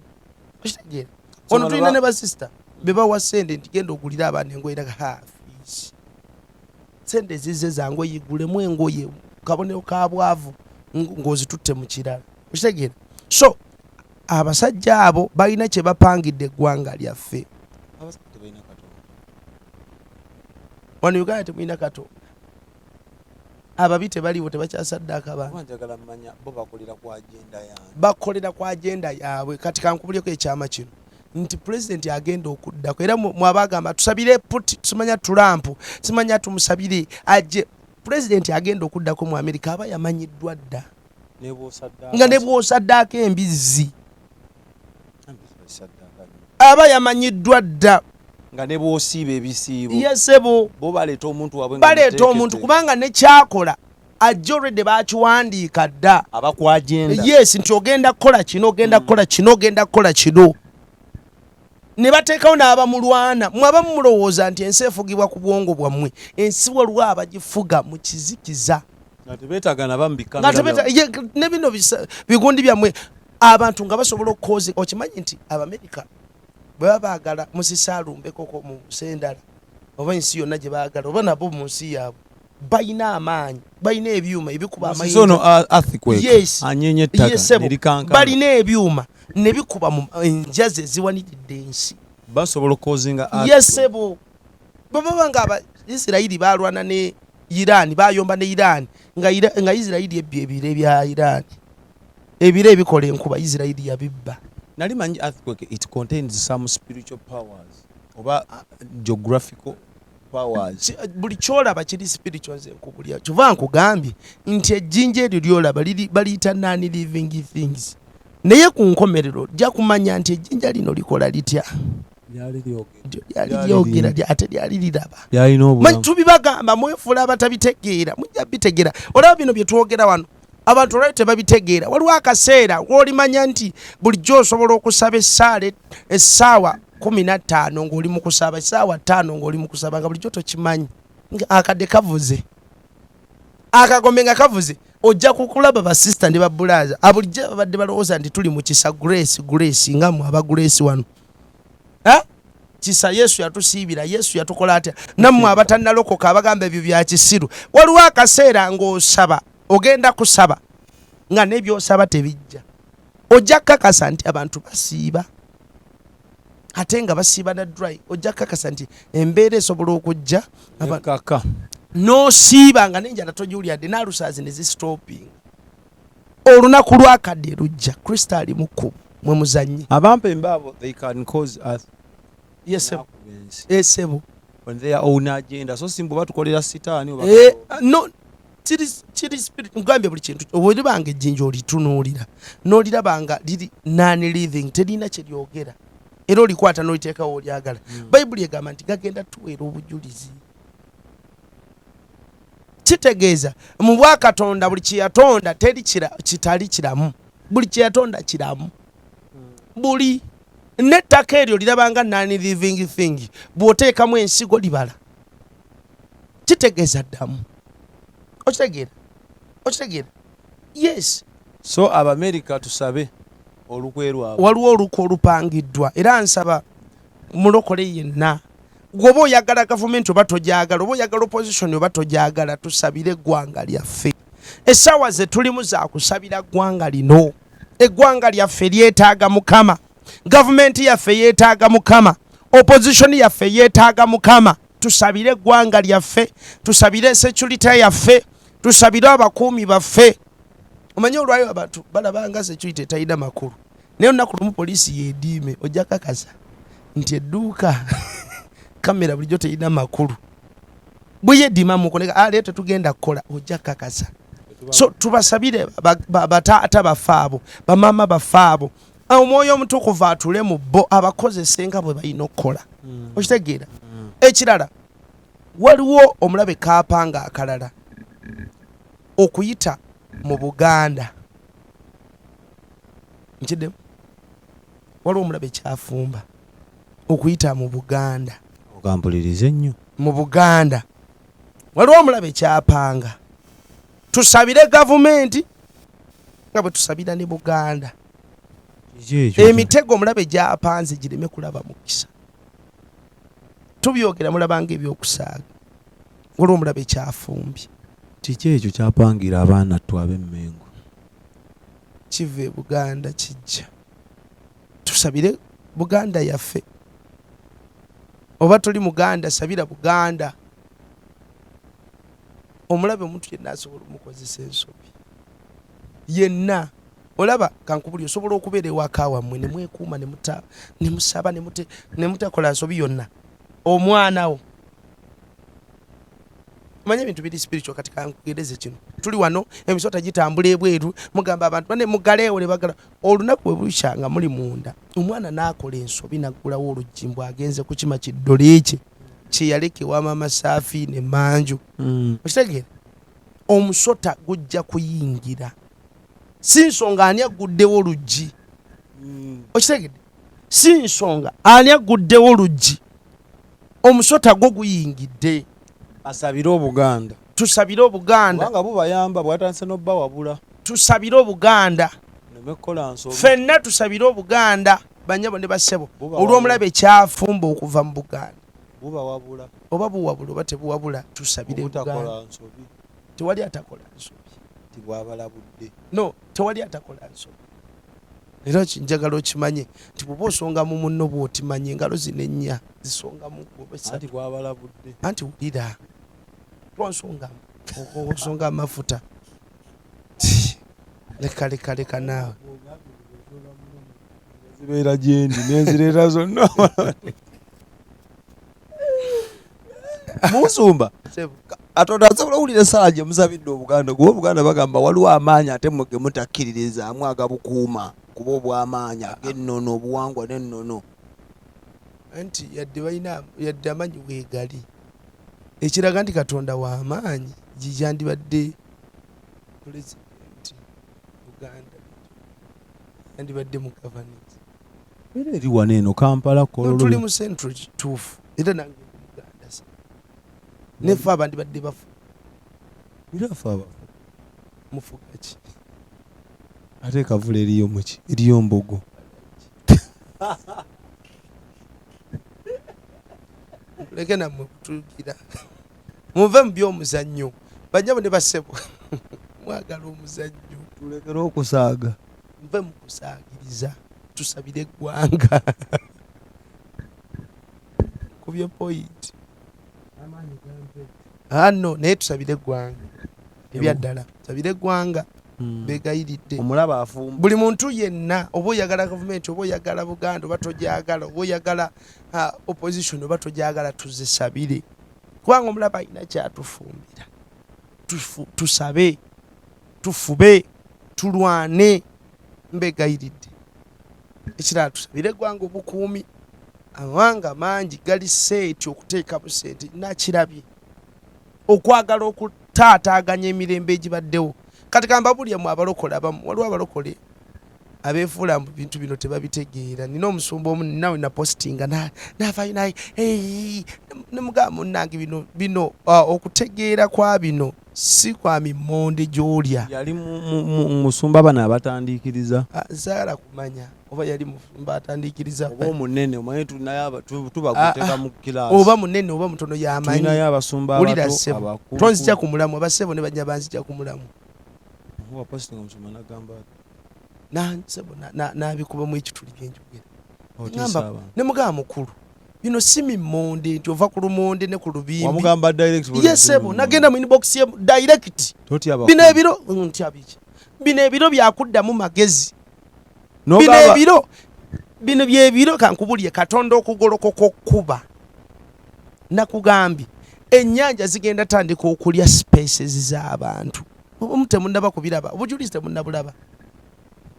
Okitegeera? Ono bano tulina ne basisita be bawa sente nti genda ogulire abaana engoye. Raga ha fees, sente zize zange, oyigulemu engoye, kabonero ka bwavu ng'ozitutte mu kirala. Okitegeera? So abasajja abo balina kye bapangidde eggwanga lyaffe. Abazadde tebalina Katonda. Wano Uganda temulina Katonda, ababi tebaliwo, tebakyasaddaaka bantu. Kuba njagala mmanya bo bakolera ku agenda yange. Bakolera ku agenda yaabwe. Kati kankubulyeko ekyama kino nti pulezidenti agenda okuddako, era mwaba agamba tusabire Putin, simanya Trump, simanya tumusabire ajje. Pulezidenti agenda okuddako mu Amerika aba yamanyiddwa dda. Nga ne bw'osaddaako embizzi aba yamanyiddwa dda. Nga ne bw'osiiba ebisiibo. Yesebo. Bo baleeta omuntu waabwe. Baleeta omuntu kubanga nekyakola ajja olwedde bakiwandiika dda. Aba ku agenda. Yes, nti ogenda kukola kino, ogenda kukola kino, ogenda kukola kino, ne bateekawo n'abamulwana. Mwaba mumulowooza nti ensi efugibwa ku bwongo bwammwe, ensi waliwo abagifuga mu kizikiza. Nga tebeetaaga naba mu Nga ne bino bigundi byammwe, abantu nga basobola okukozi. Okimanyi nti Abamerika bwe baba baagala musisi alumbekoko mu nsi endala oba ensi yonna gye baagala, oba nabo mu nsi yaabwe, balina amaanyi, balina ebyuma ebikuba amayinja. Ono earthquake. Yes. Anyenye ettaka Yes, sebo. ne likankana. Balina ebyuma ne bikuba mu enjazi eziwaniridde ensi. Basobola okukozinga earthquake. Yes, sebo. Bwe baba nga Abaisirayiri balwana ne Iran, bayomba ne Iran, nga Isirayiri ebbye ebire bya Iran, ebire ebikola enkuba Isirayiri yabibba. Nali manyi earthquake it contains some spiritual powers oba geographical powers. Buli kyolaba kiri spiritual. Nze nkubulya, kyova nkugambye nti ejjinja eryo lyolaba baliyita non living things, naye ku nkomerero ojja kumanya nti ejjinja lino likola litya. Lyali lyogera. Lyali lyogera, ate lyali liraba. Lyalina obulamu. Tubibagamba, mwefuula abatabitegeera, mujja bitegeera. Olaba bino bye twogera wano, abantu olwali tebabitegeera. Waliwo akaseera wolimanya nti bulijjo osobola okusaba essaala essaawa 15 ng'oli mu kusaba, essaawa 5 ng'oli mu kusaba, nga bulijjo tokimanyi, nga akadde kavuze, akagombe nga kavuze. Ojja kukulaba basisita ne babulaaza abulijjo babadde balowooza nti tuli mu kisa, grace, grace, nga mwe aba grace wano. Eh? Kisa, Yesu yatusiibira, Yesu yatukola atya. Nammwe abatannalokoka abagamba ebyo bya kisiru, waliwo akaseera ng'osaba, ogenda kusaba nga n'ebyosaba tebijja. Ojja kukakasa nti abantu basiiba ate nga basiiba na dry. Ojja kukakasa nti embeera esobola okujja Kaka. N'osiiba nga n'enjala togiwulyadde, n'alusaazi ne zistopinga. Olunaku lwakadde lujja, Kristo ali mu kkubo, mwe muzannye. Abampembe abo, they can cause earth Yesebo. ensi Esebo. On their own agenda, so simbu batukolera sitaani oba Eh, no, kiri spirit. Nkugambye buli kintu olibanga ejjinja olitunuulira n'oliraba nga liri non living, terina kye lyogera, era olikwata n'oliteekawo olyagala. Bayibuli egamba nti gagenda tuweera obujulizi. Kitegeeza mu bwakatonda buli kyeyatonda teri kitali kiramu, buli kyeyatonda kiramu. Buli n'ettaka eryo lirabanga non living thing, bw'oteekamu ensigo libala, kitegeeza ddamu. Okitegeera? Okitegeera? Yes. So Abamerika tusabe olukwe lwabwe. Waliwo olukwe olupangiddwa, era nsaba mulokole yenna, gwoba oyagala gavumenti oba togyagala, oba oyagala opposition oba togyagala, tusabire eggwanga lyaffe. Essaawa ze tulimu za kusabira ggwanga lino. Eggwanga lyaffe lyetaaga Mukama, gavumenti yaffe yeetaaga Mukama, opposition yaffe yeetaaga Mukama. Tusabire eggwanga lyaffe, tusabire security yaffe, tusabire abakuumi baffe. Omanyi olwayo abantu balabanga security etalina makulu, naye olunaku lumu poliisi yediime, ojja kakasa nti edduuka kamera bulijjo terina makulu. Bwe yediimamuko aleero tetugenda kukola, ojja kakasa. So tubasabire bataata baffe abo, bamaama baffe abo, Omwoyo Omutukuvu atule mu bo, abakozese nga bwe balina okukola. Okitegeera? Ekirala, waliwo omulabe kaapanga akalala okuyita mu Buganda. Nkiddemu, waliwo omulabe kyafumba okuyita mu Buganda. Ogampulirize nnyo. Mu Buganda waliwo omulabe kyapanga. Tusabire gavumenti nga bwe tusabira ne Buganda. Kiki ekyo? Emitego omulabe gyapanze gireme kulaba mukisa. Tubyogera mulabanga ebyokusaaga, waliwo omulabe kyafumbye. Kiki ekyo kyapangira abaana ttu ab'Emmengo? Kiva e Buganda kijja. Tusabire Buganda yaffe. Oba toli Muganda, sabira Buganda. Omulabe omuntu yenna asobola omukozesa ensobi yenna. Olaba kankubuli, osobola okubeera ewaka wammwe ne mwekuuma ne musaba ne mutakola nsobi yonna. Omwana wo, omanye ebintu biri spiritual. Kati kankugereze kino, tuli wano, emisota gitambula ebweru, mugamba abantu bane mugaleewo ne bagala. Olunaku bwe bukya nga muli munda, omwana n'akola ensobi n'aggulawo oluggi mbw agenze kukima kiddole kye kyeyaleka ewa Maama Saafi ne manju. Okitegeera, omusota gujja kuyingira, si nsonga ani agguddewo oluggi. Okitegedde? Si nsonga ani agguddewo oluggi, omusota gwo guyingidde. Asabire Obuganda. Tusabire Obuganda. Kubanga bubayamba, bwatandise n'obbawabula. Tusabire Obuganda. Neme kukola nsobi. Ffenna tusabire Obuganda, banyabo ne bassebo. Bubawabula. Olw'omulabe kyafumba okuva mu Buganda. Bubawabula. Oba buwabula oba tebuwabula, tusabire Buganda. Obutakola nsobi. Tewali atakola nsobi. Tibwabalabudde. No, tewali atakola nsobi. Era njagala okimanye nti bw'oba osonga mu munno, bw'otimanye engalo zino ennya zisonga mu ggwe oba Anti essatu. bwabalabudde. Anti wulira, twonsongamu osonga amafuta. Leka, leka, leka naawe. Zibeera gyendi nenzireeta zonna, musumba. Sebo. Katonda asobola owulira essala gye musabidde Obuganda, kuba Obuganda bagamba waliwo amaanyi ate mmwe ge mutakkiririzaamu agabukuuma kuba obw'amaanyi ag'ennono, obuwangwa n'ennono. Anti yadde balina, yadde amaanyi weegali, ekiraga nti Katonda w'amaanyi, gyandibadde pulezidenti Buganda yandibadde mu governance. Era eri wano eno Kampala. No, Kololo. Tuli mu central, kituufu, era nange ndi Muganda sa nefe abandibadde bafu. Era afe abafu. Mufuga ki? Ate kavula eriyo muki, eriyo mbogo. Leke nammwe kutugira, muve mu byomuzannyo, banyabo ne bassebo, mwagala omuzannyo. Tulekere okusaaga. Nve mu kusaagiriza, tusabire eggwanga. Kubye point ano, naye tusabire eggwanga ebyaddala, tusabire eggwanga, begayiridde. Omulaba afumba. Buli muntu yenna, oba oyagala gavumenti, oba oyagala Buganda, oba togyagala, oba oyagala opposition, oba togyagala, tuzisabire, kubanga omulaba alina kyatufumbira. Tusabe, tufube, tulwane, mbegayiridde. Ekirala, tusabire eggwanga obukuumi. Amawanga mangi gali seeti okuteekamu sente, nakirabye okwagala okutaataaganya emirembe egibaddewo. Kati kambabulye mu abalokole abamu, waliwo abalokole abeefuula mu bintu bino tebabitegeera. Nina omusumba omu nawe napositinga navayo naye nemugamba, munnange, bino okutegeera kwa bino si kwa mimonde gy'olya. Yali musumba bano abatandiikiriza? Ah, saagala kumanya oba yali musumba atandiikiriza. Oba omunene, omanyi tulinayo tubaguteka mu kiraasi. Oba munene oba mutono, yamanyi. Tulinayo abasumba Wulira, abato, ssebo, abakulu. Tonzija ku mulamu. Abasebo ne bajja banzija ku mulamu. Oba positinga omusumba nagamba ati? Ssebo, n'abikubamu ekituli byenjogera. Otiisa Ngamba, abantu. Ne mugamba, mukulu, bino si mimonde nti ova ku lumonde ne ku lubimbi. Wamugamba direct? Ye ssebo, nagenda mu inbox ye direct. Totya abakulu. Bino ebiro ntya biki? Bino ebiro byakuddamu magezi. Bino ebiro bino byebiro kankubulye Katonda okugolokoka okkuba. Nakugambye, ennyanja zigenda tandika okulya spaces z'abantu. Omu temunnaba kubiraba, obujulizi temunnabulaba.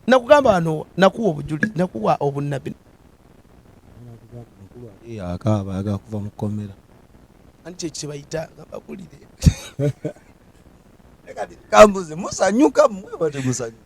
Nakugamba wano, nakuwa obujulizi, nakuwa obunnabbi. Mukulu ali akaaba ayagala kuva mu kkomera. Anti kyekyo kyebayita nga babulire. Kambuze, musanyuka mmwe oba temusanyuka?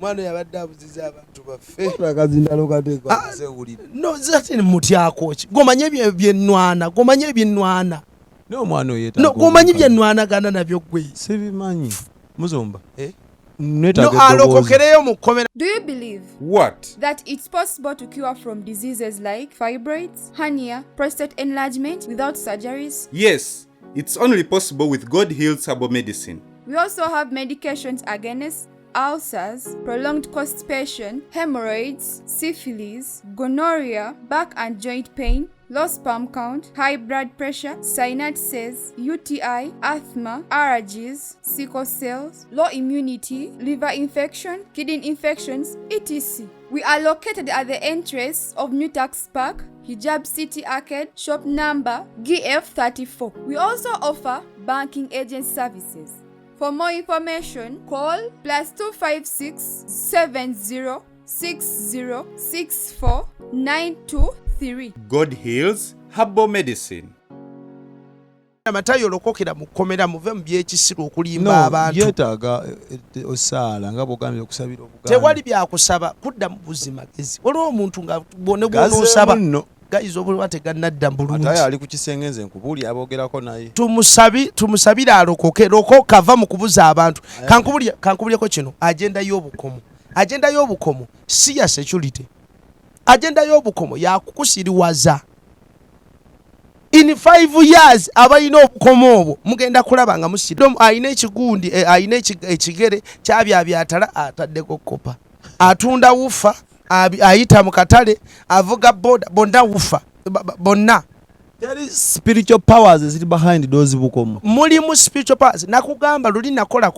Omwana oyo abadde abuziza abantu baffe. Akazindalo Ah, kateekawulire. No, ate mutyako ki? Gomanye byenwana, gomanye ebyenwana. Naye omwana oyo yeetaaga No, gomanyi obwenkanya. byenwanagana nabyo gwe. Sibimanyi, muzumba. Eh? Neetaaga No, eddoboozi. alokokereyo mu kkomera. Do you believe What? that it's possible to cure from diseases like fibroids, hernia, prostate enlargement without surgeries? Yes, it's only possible with God Heals Herbal Medicine. We also have medications against ulcers, prolonged constipation, hemorrhoids, syphilis, gonorrhea, back and joint pain, low sperm count, high blood pressure, sinusitis, UTI, asthma, allergies, sickle cells, low immunity, liver infection, kidney infections, etc. We are located at the entrance of New Tax Park, Hijab City Arcade, shop number GF34. We also offer banking agent services. For more information, call +256 70 60 64 923. God Heals Herbal Medicine. Matayo olokokera mu kkomera muve mu byekisiru okulimba abantu. Yeetaaga osaala nga bwogambye okusabira Obuganda. Tewali byakusaba kuddamu buzima gezi. Waliwo omuntu nga ne bw'onoosaba nno gayiza obuliwa tegannadda bulungi. Matayo ali ku kisenge nze nkubuulira aboogerako naye. Tumusabire alokoke. Lokoka va mu kubuza abantu. Kankubulyeko kino agenda y'obukomo. Agenda y'obukomo si ya security. Agenda y'obukomo yakukusiriwaza. In 5 years abalina obukomo obwo mugenda kulaba nga musiri. Alina ekigundi, alina ekigere kyabyabyatala ataddeko kopa. Atunda wufa, ayita mu katale, avuga boda, bonna wufa, bonna. There is spiritual powers eziri behind those bukomo. Mulimu spiritual powers. Nakugamba luli nakola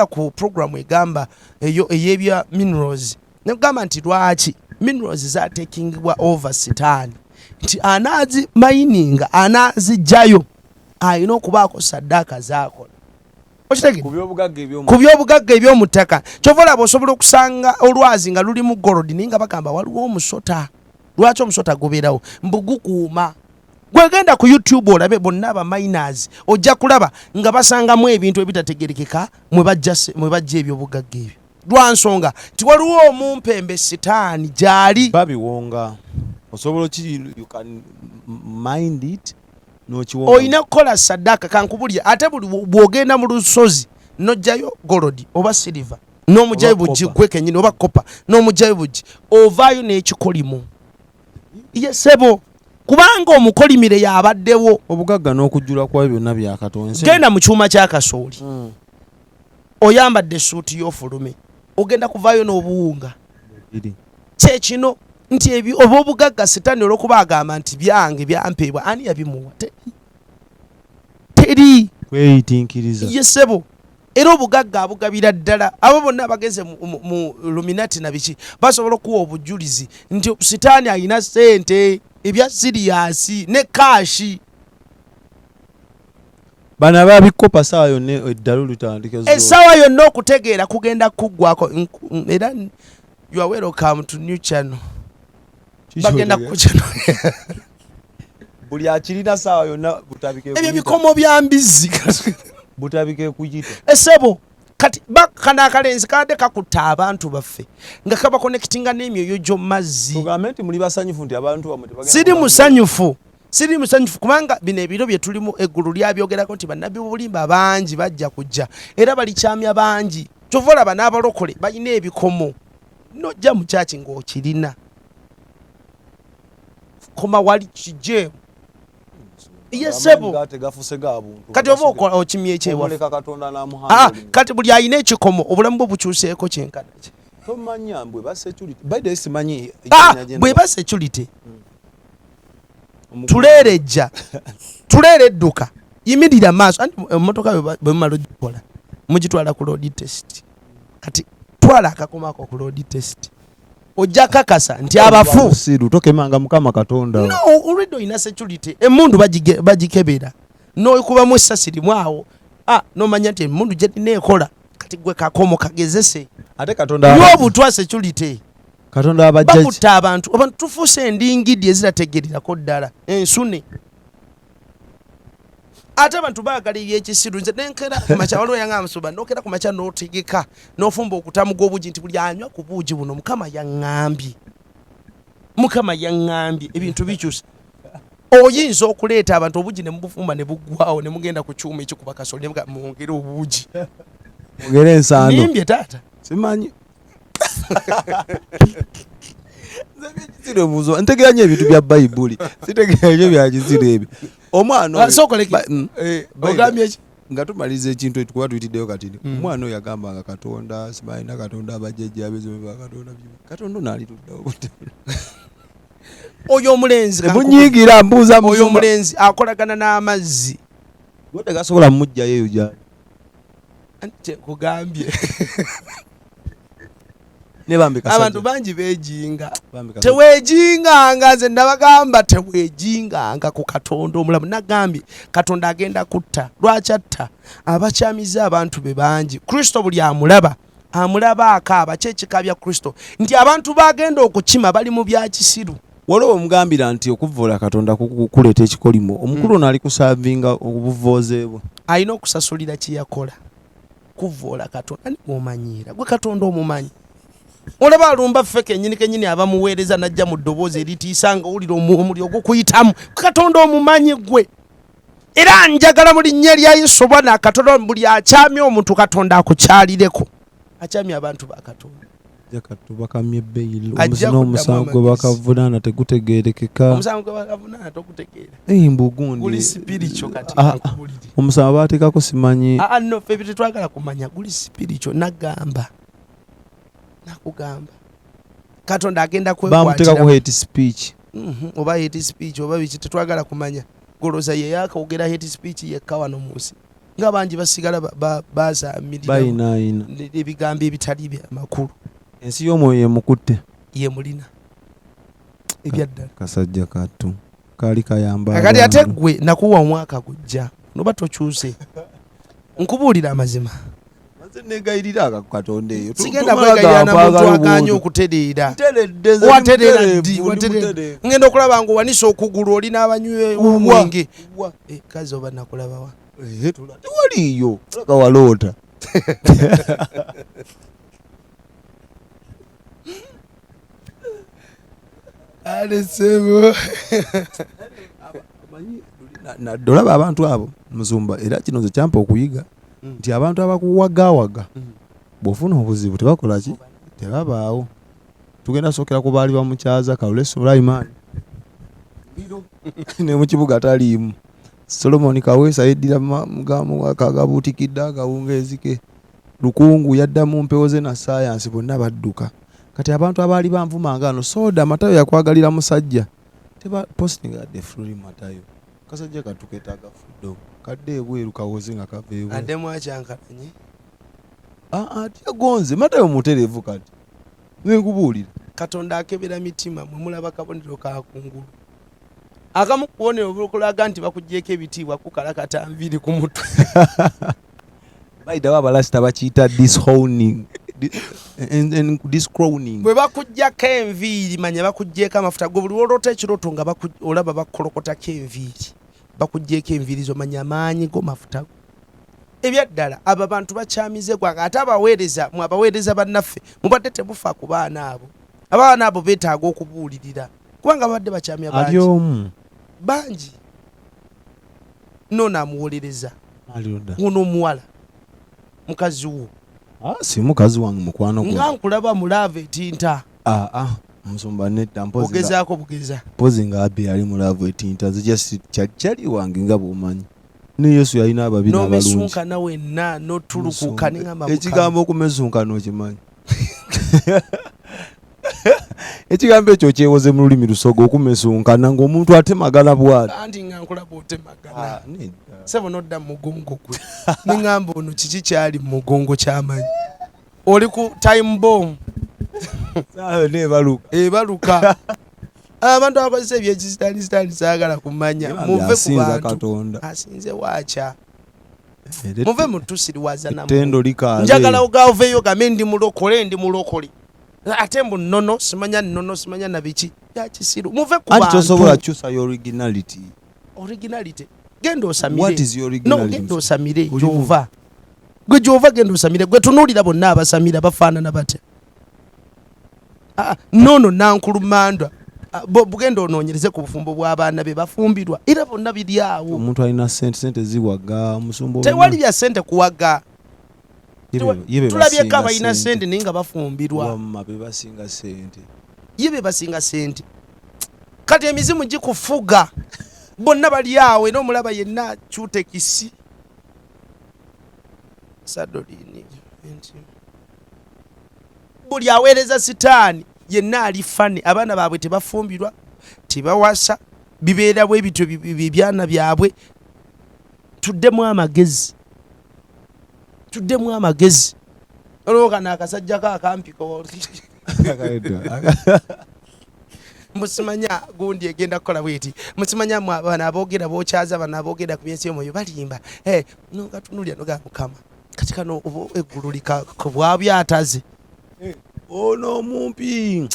ku program egamba eyo ey'ebya minerals. Nakugamba nti lwaki minerals zatekingibwa over Sitaani. Nti anaazi mining anaazijjayo alina okubaako saddaaka zaakola. Okitegedde? Ku byobugagga eby'omu ttaka. Ky'ova olaba osobola okusanga olwazi nga lulimu gold naye nga bagamba waliwo omusota. Lwaki omusota gubeerawo? Mbu gukuuma. Gwegenda ku YouTube olabe bonna aba miners ojja kulaba nga basangamu ebintu ebitategerekeka mwe bajja ebyobugagga ebyo. Lwa nsonga nti waliwo omumpembe Sitaani gy'ali. Babiwonga. Osobola you can mind it n'okiwonga. Olina kukola saddaaka kankubulye ate buli bw'ogenda mu lusozi n'oggyayo gold oba silver n'omugyayo buggi gwe kennyini oba copper n'omugyayo buggi ovaayo n'ekikolimo. Ye ssebo kubanga omukolimire y'abaddewo. Obugagga n'okujjula kwayo byonna bya Katonda. Genda mu kyuma kya kasooli. Oyambadde essuuti y'ofulume ogenda kuvaayo n'obuwunga. Kye kino nti oba obugagga Sitaani olw'okuba agamba nti byange byampeebwa ani yabimuwa? Teri kweyitinkiriza. Ye ssebo era obugagga abugabira ddala abo bonna abagenze mu Illuminati na biki basobola okuwa obujulizi nti Sitaani alina ssente ebya siriyasi ne kaashi. Bano ababikopa ssaawa yonna eddalu litandika ezzooba. Essaawa yonna okutegeera kugenda kuggwako era you are welcome to new channel. Bagenda ku channel. Buli akirina ssaawa yonna butabike ebyo bikomo bya mbizzi. Butabike kuyita. Essebo kati kano akalenzi kabadde kakutta abantu baffe nga kabakonectinga n'emyoyo gy'omazzi. Tugambe nti muli basanyufu nti abantu bamwe tebagenda. Siri musanyufu. Siri musanyufu kubanga bino ebiro bye tulimu eggulu lyabyogerako nti bannabbi b'obulimba bangi bajja kujja era balikyamya bangi. Ky'ova olaba n'abalokole balina ebikomo. N'ojja mu kyaki ng'okirina. Koma wali kijje. Ye ssebo. Kati oba okimye ekyewa. Kati buli alina ekikomo obulamu bwe bukyuseeko kyenkana ki. Tomanya bwe ba security. By the way simanyi. Bwe ba security. Tuleera ejja. Tuleera edduka. Yimirira maaso. Anti emmotoka bwe mumala ogikola mugitwala ku road test. Kati twala akakomako ku road test. Ojja kakasa nti abafu. Siru tokemanga Mukama Katonda. No, already olina security. Emmundu bagikebera. N'okubamu essasi limu awo. N'omanya nti emmundu gye nnina ekola. Kati gwe kakomo kagezese. Ate Katonda y'obutwa security. Katonda abajja bakutta abantu. Abantu tufuuse endingidi ezirategererako ddala. Ensune. Ate abantu baagala ebyekisiru. Nze nenkera ku makya waliwo yangamba musuba nokera ku makya n'otegeka n'ofumba okutamu gw'obuugi nti buli anywa ku buugi buno Mukama yaŋŋambye. Mukama yaŋŋambye ebintu bikyusa. Oyinza okuleeta abantu obuugi ne mubufumba ne buggwawo ne mugenda ku kyuma ekikuba kasoli ne mugamba mwongere obuugi. Mwongere ensaano. Nimbye taata. Simanyi. Ntegeera nnyo ebintu bya Bayibuli. Sitegeera nnyo bya kisiru ebyo. Omwana oyo ogambye ki? Nga tumaliza ekintu ekyo kuba tuyitiddeyo kati. Omwana oyo yagamba nga Katonda simanyi na Katonda abajjajja abezo ba Katonda. Katonda ono alituddawo. Oyo omulenzi Temunyiigira, mbuuza oyo musumba. Omulenzi akolagana n'amazzi. Gwe tegasobola mumuggyayo eyo gyali. Anti kugambye. Ne bambi kasajja. Abantu bangi beejinga. Bambi kasajja. Teweejinganga, nze nabagamba teweejinganga ku Katonda omulamu. Nagambye Katonda agenda kutta. Lwaki atta? Abakyamiza abantu be bangi. Kristo buli amulaba amulaba akaaba. Ki ekikabya Kristo? Nti abantu bagenda okukima bali mu bya kisiru. Waliwo omugambira nti okuvvoola Katonda kuleeta ekikolimo. Omukulu ono ali kusaavinga obuvooze bwe. Alina okusasulira kye yakola, kuvvoola Katonda. Ani gwomanyiira gwe? Katonda omumanyi? Olaba alumba ffe kenyini kenyini abamuweereza, najja mu ddoboozi eritiisa nga owulira omuliro ogukuyitamu. Katonda omumanyi gwe? Era njagala mu linnya lya Yesu obwana Katonda, buli akyamya omuntu Katonda akukyalireko, akyamya abantu ba Katonda. Tubakamye ebbeeyi. Ajja kuddamu N'omusango gwe amagezi. bakavunaana tegutegeerekeka. Omusango gwe bakavunaana togutegeera. Mbu gundi. Guli spiritual kati. Ah, ah, Nkubulire. Omusango baateekako simanyi. Aa, no, ffe ebyo tetwagala kumanya. Guli spiritual. Nagamba, nakugamba Katonda agenda Bamuteekako kwekwatira. hate speech. Oba hate speech oba biki, tetwagala kumanya. Goloza ye yakogera hate speech yekka wano mu nsi, nga bangi basigala bazamirira Bayinaayina ebigambo ebitali byamakulu. Ensi y'omwoyo yemukutte. Ye mulina ebyaddala. Kasajja kattu kaali kayamba Kakati ate abantu. gwe nakuwa omwaka gujja noba tokyuse, nkubuulira amazima. Nze negayirira aka Katonda eyo. Sigenda Tumala kwegayirira na muntu gampaagala aganye obuntu. okutereera. Nteredde nze, ndi Watereera mutereevu, ddi? ndi Watereera. mutereevu. Ngenda okulaba nga owanise okugulu, oli n'abanywi Wa. omwenge. Eh, kazi oba nakulabawa? Eh, tewaliiyo olaka waloota. Alesebo. Nadde olaba abantu abo, musumba, era kino nze kyampa okuyiga nti abantu abakuwagawaga bw'ofuna obuzibu tebakola ki, tebabaawo. Tugenda sookera ku baali bamukyaza Kalule Sulaiman ne mu kibuga taliimu. Solomon Kaweesa yeddira kagabuutikidde akawungeezi ke. Lukungu yadda mu mpewo ze na saayansi, bonna badduka. Kati abantu abaali banvumanga ano, soda Matayo yakwagalira musajja, teba posting yadde free. Matayo kasajja katuketaaga freedom, kadde ebweru kawoze nga kava ebweru. Addemu akyankalanye. Ah, ah, teyagonze. Matayo mutereevu kati, nenkubuulira. Katonda akebera mitima. Mwe mulaba kabonero ka kungulu. Akamu ku bubonero bukulaga nti bakugyeko ebitiibwa kukalakata nviiri ku mutwe. Bayidawo abalasita bakiyita disowning. Discrowning. Bwe bakugjako enviiri, manya bakugyeko amafuta. Gwe buli lwoloota ekirooto nga olaba bakukolokotako enviiri, bakugyeko enviiri zo, manya amaanyi go mafuta go. Ebyaddala abo abantu bakyamize gwanga. Ate abaweereza, mwe abaweereza bannaffe, mubadde temufa ku baana abo. Abaana abo beetaaga okubuulirira kubanga babadde bakyamya Ali bangi. Omu. Bangi. Noono amuwolereza. Alioda. Ono omuwala mukazi wo. Ah, si mukazi wange, mukwano Nga gwe. nkulaba mu love etinta. Ah, ah, musumba nedda, mpozi Ogezaako bugeza. Mpozi nga Abi ali mu love etinta. Nze just kyali wange nga bw'omanyi, ne Yesu yalina ababi n'abalungi. N'omesunkana wenna n'otulukuka neŋamba. Ekigambo okumesunkana okimanyi? Ekigambo ekyo kyewoze mu lulimi Lusoga, okumesunkana ng'omuntu atemagana bw'ati. Anti nga nkulaba otemagana. Ah, nedda. Sebo nodda mu mugongo gwe neŋamba ono kiki kyali mu mugongo kyamanyi, oli ku time bomb. Saawa neebaluka. Ebaluka. Abantu abakozesa ebyekisitaani sitaani saagala kumanya. Muve ku Asinza bantu. Katonda. Asinze waakya. Era Muve mutusiriwaza ettendo likaabe. Njagala ogaoveeyo gambe ndi mulokole, ndi mulokole, ate mbu nnono simanya, nnono simanya na biki byakisiru. Muve ku Anti tosobola bantu. kyusa your originality. Originality, genda What osamire. is your No, originality? genda osamire. Olimu. Gyova gwe, gyova genda osamire. Gwe tunuulira bonna abasamira bafaanana batya? Ah, noono nankulumandwa. Ah, bugenda onoonyereze ku bufumbo bw'abaana be bafumbirwa, era bonna biri awo. Omuntu alina sente, sente ziwaga omusumba. Tewali bya sente kuwaga. Ye be Tulabyeko basinga abalina sente naye nga bafumbirwa. Wamma be basinga sente. Ye be basinga sente. Kati emizimu gikufuga, bonna bali awo, era omulaba yenna kyutekisi sadolini nti buli aweereza sitaani yenna ali fane. Abaana baabwe tebafumbirwa. Tebawasa, bibeera bwe bityo, ebyana byabwe. Tuddemu amagezi, tuddemu amagezi. Olwo kano akasajja ko akampiko musimanya gundi egenda kukola bweti, musimanya bano aboogera bokyaza, bano aboogera ku byensi omwoyo balimba. Eh, nogatunulira nogaa mukama kati kano oba eggulu likabwabyataze. Ono omumpi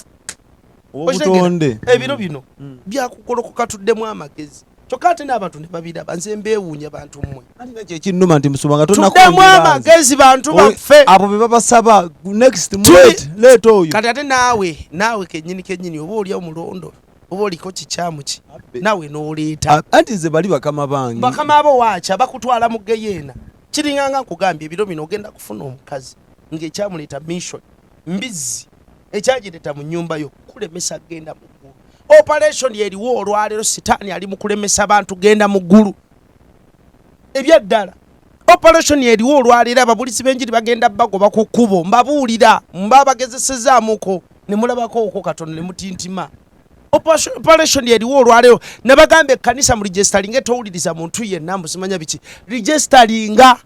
obutonde. Ebiro bino byakugolokoka, tuddemu amagezi. Kyokka ate n'abantu ne babiraba. Nze mbeewuunya, bantu mmwe. Anti kyekinnuma nti musumba nga tuddemu tonakwongera nze. Amagezi, bantu baffe. Abo be babasaba next, muleete, leeta oyo. Kati ate naawe kennyini kennyini oba oli omulondo oba oliko kikyamu ki, naawe n'oleeta. Anti nze bali bakama bange. Bakama abo waaca bakutwala mu geyeena. Kiringanga nkugambye, ebiro bino ogenda kufuna omukazi ng'ekyamuleeta mission mbizzi, ekyagireeta mu nnyumba yo kulemesa genda mu ggulu. Operation eriwo olwaleero, sitaani ali mu kulemesa bantu genda mu ggulu. Ebyaddala, operation eriwo olwaleero, ababulizi b'enjiri bagenda bagoba ku kkubo. Mbabuulira, mbabagezesezaamuko ne mulabako okwo katono ne mutintima. Operation eriwo olwaleero, nabagamba ekkanisa mu registeringa, etowuliriza muntu yenna mbusimanya biki, registeringa.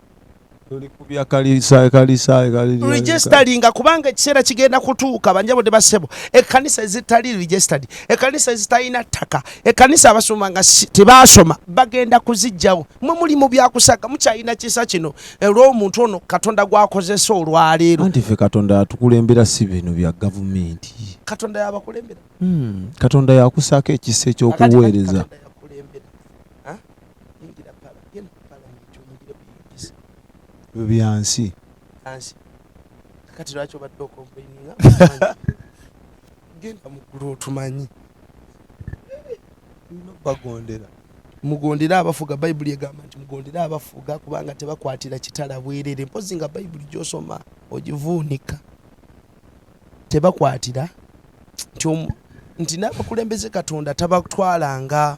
Tuli kubya kalisa kalisa. Registeringa, kubanga ekiseera kigenda kutuuka, banjabo ne bassebo, ekkanisa ezitali registered, ekkanisa ezitalina ttaka, ekkanisa abasoma nga tebasoma, bagenda kuzijjawo. Mwe muli mu byakusaka, mukyalina kisa kino olw'omuntu ono Katonda gwakozesa olwaleero. Anti ffe Katonda atukulembera, si bino bya gavumenti. Katonda yabakulembera. Katonda yakusaako ekisa Kakati ekyokuweereza. Katonda yakulembera. Ha? Yingira genda mu palamenti oyingire buyingizi. Ebyo byansi. Ansi kati lwaki obadde ocomplaininga? Genda mu ggulu otumanyi. Tulina bagondera. Mugondere abafuga. Bayibuli egamba nti mugondere abafuga kubanga tebakwatira kitala bwerere. Mpozi nga Bayibuli gyosoma ogivuunika. Tebakwatira nti nti n'abakulembeze Katonda tabatwalanga,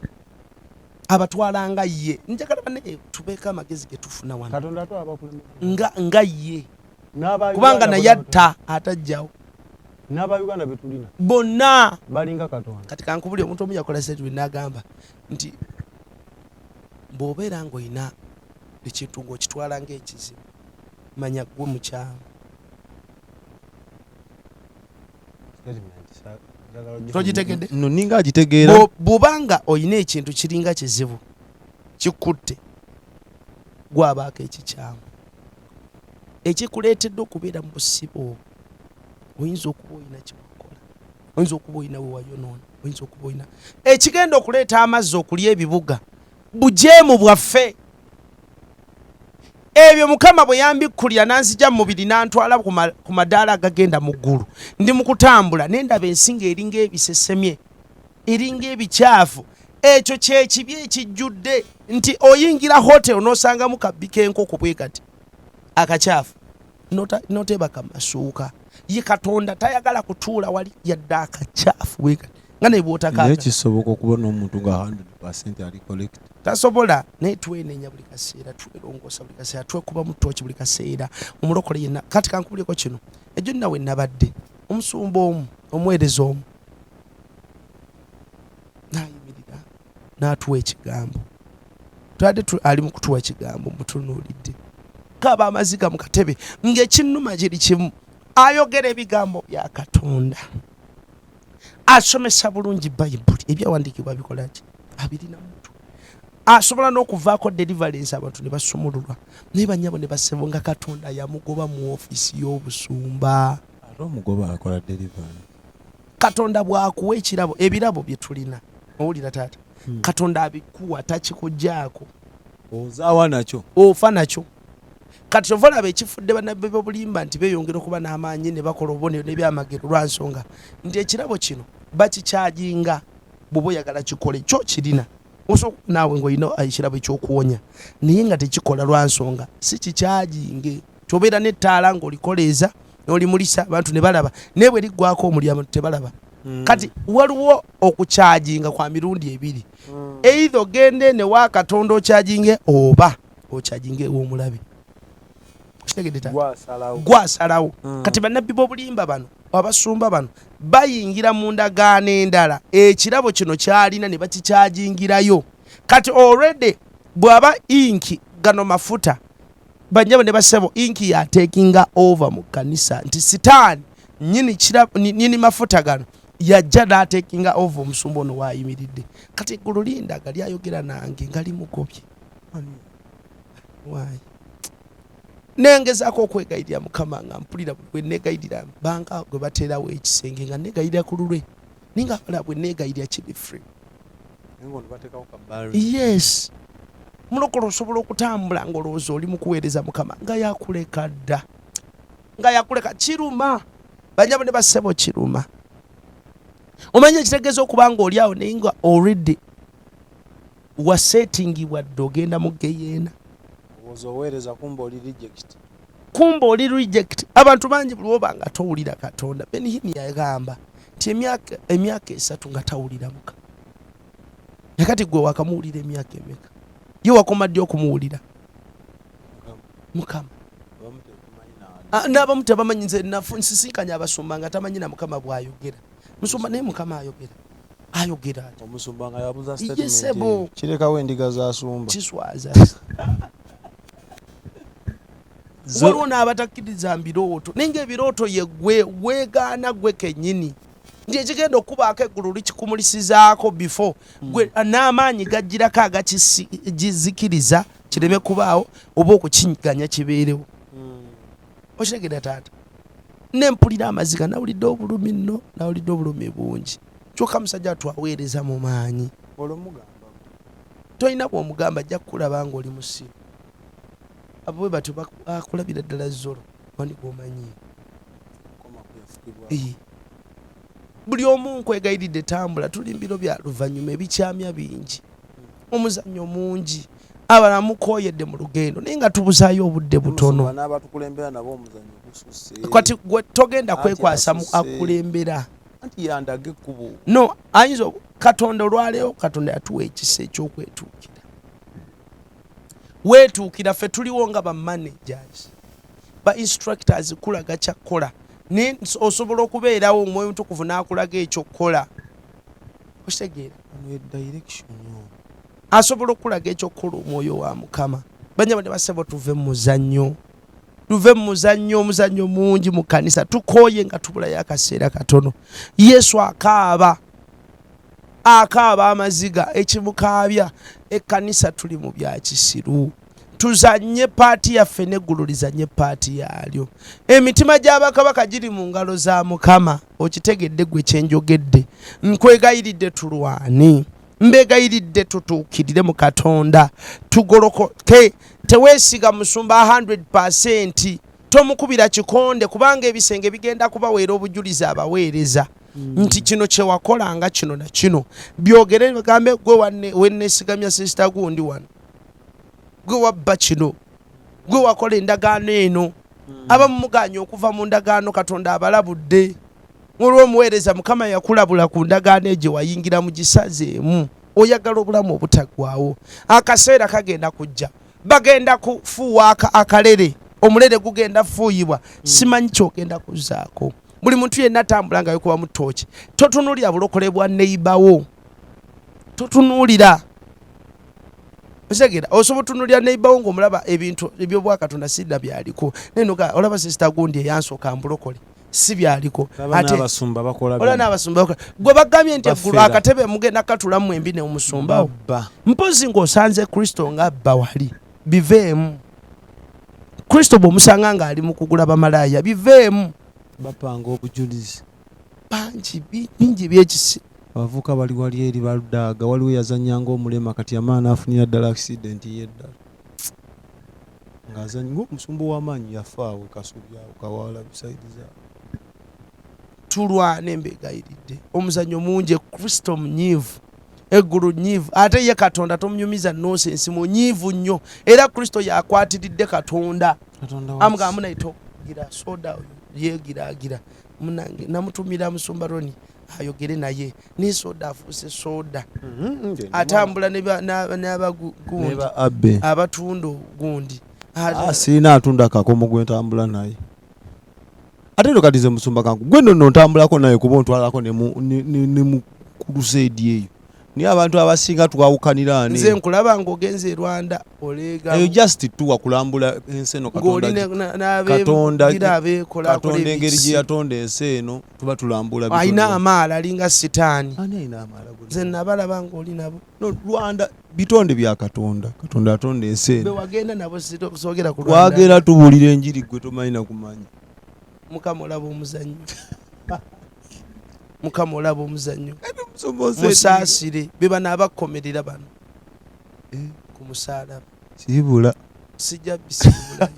abatwalanga ye. Njagala bane tubeeko amagezi ge tufuna wano. Katonda atwala abakulembeze nga ye N'aba kubanga Uganda naye bonna. atta atajjawo. N'abauganda betulina bonna balinga Katonda. Kati kankubuli, omuntu omu yakola statement n'agamba nti bw'obeera ng'olina ekintu ng'okitwala ng'ekizibu, manya gwe mukyamu. Togitegedde? No, ninga agitegeera. Bw'obanga olina ekintu kiringa kizibu kikutte, gwabaako ekikyamu ekikuleetedde okubeera mu busibe obwo. Oyinza okuba olina kyewakola, oyinza okuba olina we wayonoona, oyinza okuba olina ekigenda okuleeta amazzi okulya ebibuga, bujeemu bwaffe. Ebyo Mukama bwe yambikkulira n'anzija mu mubiri n'antwala ku madaala agagenda mu ggulu. Ndi mu kutambula ne ndaba ensi ng'eringa ebisesemye, eringa ebikyafu. Ekyo kyekibi ekijjudde nti oyingira hotel n'osangamu kabbi k'enkoko bwe kati akakyafu, noteebaka masuuka. Ye Katonda tayagala kutuula wali yadde akakyafu bwe kati nga Naye nebwotakaga. Kisoboka okuba n'omuntu nga 100 ali correct? Tasobola. Naye twenenya buli kaseera, twerongoosa buli kaseera, twekuba mu tooki buli kaseera. Omulokole yenna, kati kankubulyeko kino, ejjo nnawe nabadde omusumba omu, omuweereza omu n'ayimirira n'atuwa ekigambo. Twabadde ali mu kutuwa ekigambo, mutunuulidde kaba amaziga mu katebe, ng'ekinnuma kiri kimu: ayogera ebigambo bya Katonda, asomesa bulungi Bayibuli, ebyawandiikibwa bikola ki, abirina mutu, asobola n'okuvaako deliverance, abantu ne basumululwa. Naye banyabo ne basebo, nga Katonda yamugoba mu ofiisi y'obusumba. Ate omugoba akola deliverance? Katonda bw'akuwa ekirabo, ebirabo bye tulina, owulira taata? Katonda abikuwa, takikujaako. Ozaawa nakyo. Ofa nakyo. Kati ova olaba ekifudde bannabbi b'obulimba nti beeyongera okuba n'amaanyi ne bakola obubonero n'ebyamagero, lwa nsonga nti ekirabo kino bakikyajinga. Bw'oba oyagala kikole, kyo kirina. Osobola okuba naawe ng'olina ekirabo ekyokuwonya naye nga tekikola, lwa nsonga si kikyajinge. Kyobeera n'ettaala ng'olikoleeza n'olimulisa abantu ne balaba, naye bwe liggwako omuliro abantu tebalaba. Kati waliwo okukyajinga kwa mirundi ebiri: either ogende ne wa Katonda okyajinge, oba okyajinge ew'omulabe. Kitegedde taata? Gwasalawo. Gwasalawo. Kati bannabbi b'obulimba bano Abasumba bano bayingira mu ndagaano endala, ekirabo kino kyalina ne bakikyajingirayo. Kati already bw'aba inki, gano mafuta, bannyabo ne basebo, inki yatekinga over mu kkanisa, nti sitaani nyini mafuta gano yajja n'atekinga over omusumba ono waayimiridde. Kati eggulu lindaga lyayogera nange nga limugobye. Why? Nengezaako okwegayirira Mukama nga mpulira bwe negayirira banga gwe bateerawo ekisenge nga negayirira ku lulwe, naye nga abalala bwe negayirira kiri free. Yes, mulokole osobola okutambula ng'olowooza oli mu kuweereza Mukama nga yakuleka dda, nga yakuleka. Kiruma, banyabo ne bassebo, kiruma. Omanyi ekitegeeza okuba nga oli awo naye nga already wasetingibwa dda ogenda mu geyeena? Oweereza kumba oli reject. Kumba oli reject. Abantu bangi buli woba nga towulira Katonda. Benny Hinn yagamba nti emyaka 3 nga tawulira Mukama. Nakati gwe wakamuwulira emyaka emeka? Ye wakoma ddi okumuwulira Mukama? N'abamu tebamanyi. Nze nsisinkanya abasumba nga tamanyi na Mukama bw'ayogera. Musumba, naye Mukama ayogera, ayogera ati? Omusumba nga yabuza Ye statement ssebo. eyo. Kirekawo endiga zasumba. Kiswaza. Waliwo n'abatakkiriza mbirooto, naye ngaebirooto ye gwe weegaana gwe kennyini nti ekigenda okubaako eggulu likikumulisizaako before gwe n'amaanyi gajjirako agakizikiriza kireme kubaawo oba okukiganya kibeerewo. Okitegeera taata? Nempulira amaziga, nawulidde obulumi nno, nawulidde obulumi bungi. Kyokka musajja twaweereza mu maanyi. Olwomugamba? Tolina bwomugamba, ajja kukulaba nga oli musiru. Abo bwe batyo bakulabira ddala zolo wani gwomanyi. Buli omu nkwegayiridde, tambula, tuli mbiro bya luvannyuma, ebikyamya bingi, omuzannyo mungi, abalala mukooyedde mu lugendo, naye nga tubuzaayo obudde butono. N'abatukulembera nabo omuzannyo gususse. Kati gwe togenda Anti kwekwasa mu asusse. akulembera. Anti yandaga ekkubo. No, ayinza Katonda olwaleero, Katonda yatuwa ekisa ekyokwetuukira. Weetuukira, ffe tuliwo nga ba managers, ba instructors, kulaga kyakkola, naye osobola okubeerawo Omwoyo Mutukuvu n'akulaga ekyokukola. Okitegeera? Ono ye direction ono. Asobola okulaga ekyokukola Omwoyo wa Mukama. Banyabo ne basebo, tuve mu muzannyo, tuve mu muzannyo. Omuzannyo mungi mu kkanisa, tukooye nga tubulayo akaseera katono. Yesu akaaba, akaaba amaziga, ekimukaabya ekkanisa tuli mu bya kisiru. Tuzanye part yaffe n'eggulu lizanye part yaalyo. Emitima gy'abakabaka giri mu ngalo za Mukama. Okitegedde gwe kyenjogedde? Nkwegayiridde tulwane, mbegayiridde tutuukirire mu Katonda, tugolokoke. Teweesiga musumba 100, tomukubira kikonde, kubanga ebisenge bigenda kubaweera obujulizi abaweereza nti kino kyewakolanga kino na kino. Byogere, bagambe gwe wenneesigamya sister gundi wano, gwe wabba kino, gwe wakola endagaano eno. Abamu muganya okuva mu ndagaano, Katonda abalabudde olw'omuweereza. Mukama yakulabula ku ndagaano egyo wayingira mu gisazeemu. Oyagala obulamu obutaggwawo? Akaseera kagenda kujja, bagenda kufuuwa akalere, omulere gugenda fuuyibwa. Simanyi kyogenda kuzaako. Buli muntu yenna atambula nga yokubamu tooki, totunuulira bulokole bwa neighbour, totunuulira. Okitegera? Osobola otunuulira neighbour ng'omulaba ebintu ebyobwakatonda sidda byaliko, naye noga olaba sister gundi eyansooka mbulokole si byaliko. Ate n'abasumba bakola olaba bino. N'abasumba bakola. Gwe bagambye nti eggulu Bafera. akatebe mugenda katulamu mwembi ne omusumba wo. Babba. Mpozi ng'osanze Kristo ng'abba wali, biveemu. Kristo bw'omusanga ng'ali mu kugula bamalaaya, biveemu. Bapanga obujulizi. Bangi, bingi byekisi. Abavubuka bali wali eri baludaaga. Waliwo yazanyanga omulema, kati amaana afunira ddala accident yeddala ng'azanya ng'omusumba ow'amaanyi, yafaawe Kasubi awo Kawaala bisaidiza. Tulwane, mbegayiridde, omuzannyo mungi. Kristo munyiivu, eggulu nyiivu, ate ye Katonda tomunyumiza nonsense, munyiivu nnyo. Era Kristo yakwatiridde Katonda. Katonda. Amugamba munaye togira soda oyo yegiragira munange. Namutumira musumba Roni ayogere naye, naye soda afuuse soda, atambula n'abagundi neba abbe abatunda ogundi. Ah, sirina atunda kakomo gwe ntambula naye. Ate no kati nze musumba kanku gwe nno ntambulako naye kuba ontwalako ne mu ne mu crusade eyo. Naye abantu abasinga twawukanira ani? Nze nkulaba ng'ogenze e Rwanda oleega. Eyo just tuwa kulambula ensi eno Katonda. Katonda Katonda engeri gye yatonda ensi eno tuba tulambula. Alina amaala alinga sitaani. Ani alina amaala? Nze nabalaba ng'oli nabo. No, Rwanda bitonde bya Katonda. Katonda atonda ensi eno. Be wagenda nabo sogera ku Rwanda. Twagenda tubuulira enjiri gwe tomanyi na kumanya. Mukama olaba omuzannyo. Mukama olaba omuzannyo. Musaasire be bano abakkomerera bano eh. ku musaalaba. Siibula. Sijja bisiibula.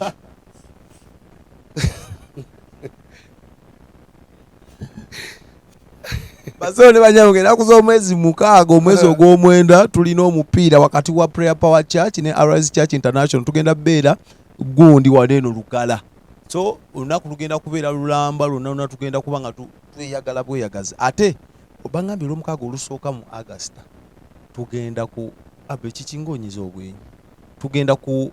Basebo ne banyamuke ennaku z'omwezi 6 omwezi ogw'omwenda tulina omupiira wakati wa Prayer Power Church ne Arise Church International. Tugenda beera gundi wano eno Lugala. So olunaku lugenda kubeera lulamba lwonna lwonna, tugenda kuba nga tweyagala bweyagazi. Ate bangambye olwomukaaga olusooka mu August tugenda ku abe kiki ng'onyiza obwenyi, tugenda ku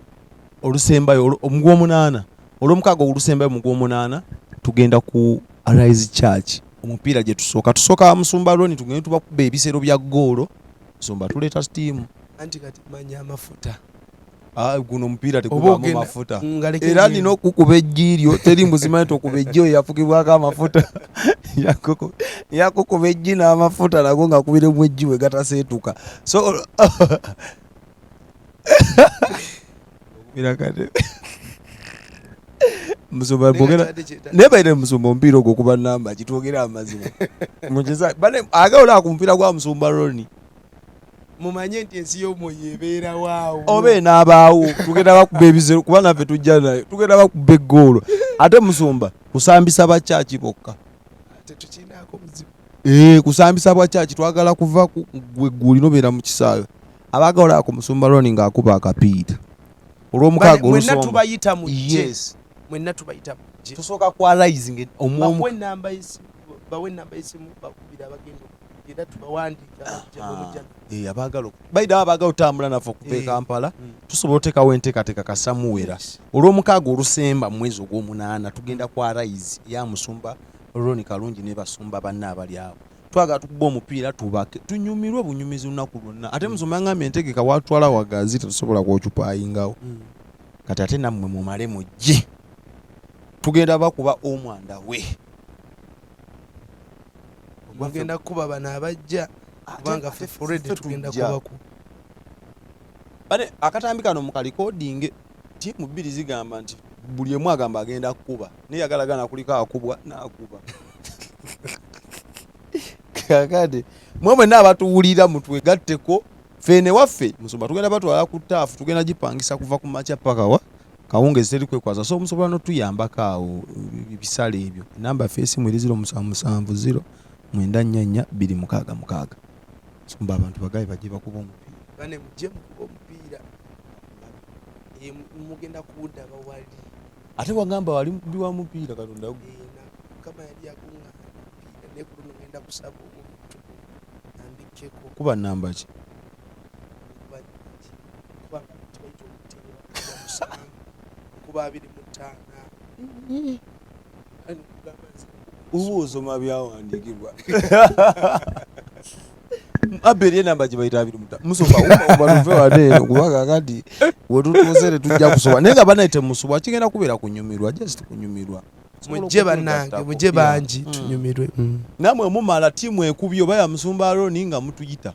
olusembayo omugw'omunaana, olwomukaaga olusembayo mu gw'omunaana tugenda ku Arise Church omupiira gye tusooka. Tusooka musumba Ronnie, tugende tubakuba ebisero bya ggoolo. Musumba tuleeta ttiimu. Anti kati manya amafuta. Ah, guno omupiira tegubaamu mafuta era nina okukuba eggi lyo teri muzima nti okuba eggi oyo yafukibwako amafuta yakukuba eggi n'amafuta nago nga akubiremu eggi we gataseetuka. So musumba bwogera naye baire musumba omupiira ogwo kuba namba kitwogera amazima mukisa bane agawula ku mupiira gwa musumba Ronnie. Mumanye nti ensi y'omwoyo ebeerawo awo. Oba enaabaawo tugenda bakuba ebizero kuba naffe tujja nayo tugenda bakuba eggoolo. Ate musumba kusambisa bakyaki bokka. Tetukinaako buzibu. Kusambisa bwakyaki twagala kuva ku gwe gulino beera mu kisaawe. Abaagala ku musumba Ronnie ng'akuba akapiira. Olw'omukaaga olusomba. Mwenna tubayita mujje. Yes. Mwenna tubayita mujje. Tusooka kwa rising omwomu. Bawe ennamba y'essimu, bawe ennamba y'essimu bakubira abagenda era tubawandiika mujja. Abaagala bayida abaagala otambula naffe okuva e Kampala tusobola oteekawo enteekateeka kasamuwera. Olw'omukaaga olusemba mu mwezi ogw'omunaana tugenda kwa Rise ya musumba Ronnie Kalungi ne basumba banne abali awo. Twagala tukuba omupiira tubake tunyumirwe bunyumizi lunaku lwonna. Ate musumba yangambye entegeka watwala wagazi tetusobola kwocupayingawo. Kati ate nammwe mumale mujje. Tugenda bakuba omwanda we. Mugenda kukuba bano abajja kubanga ffe already tugenda kubaku. Bane akatambi kano mu kalikodinge ttiimu bbiri zigamba nti buli emu agamba agenda kukuba naye yagalagana kuliko akubwa n'akuba. Kakati mwe mwenna abatuwulira mutwegatteko ffe ne waffe musumba tugenda batwala ku ttaafu tugenda gipangisa kuva ku makya paka wa kawungezi teri kwekwaza. So musobola n'otuyambako awo ebisale ebyo. Enamba yaffe y'essimu eri 077 094 266. Musumba abantu bagabe bajje bakuba omupiira. Bane mujje mukuba omupiira. Mugenda kuwudaba wali. Ate wagamba wali mukubi wa mupiira Katonda. Mukama yali yakuŋŋaanya omupiira naye ku luno ngenda kusaba omuntu ambikkeko. Kuba nnamba ki? Kuba kuba nga tebayita okuteeba, kuba 7, kuba 25. Kale nkugamba nze Oba osoma byawandiikibwa. Abel ye namba gye bayita 25. Musumba, wumba tuve wano eno kuba kaakati we tutuuse tetujja kusoba. Naye nga bannaye temusubwa, kigenda kubeera kunyumirwa, just kunyumirwa. Mujje bannange, mujje bangi tunyumirwe. Nammwe mumala ttiimu ekubye oba ya musumba Ronnie nga mutuyita.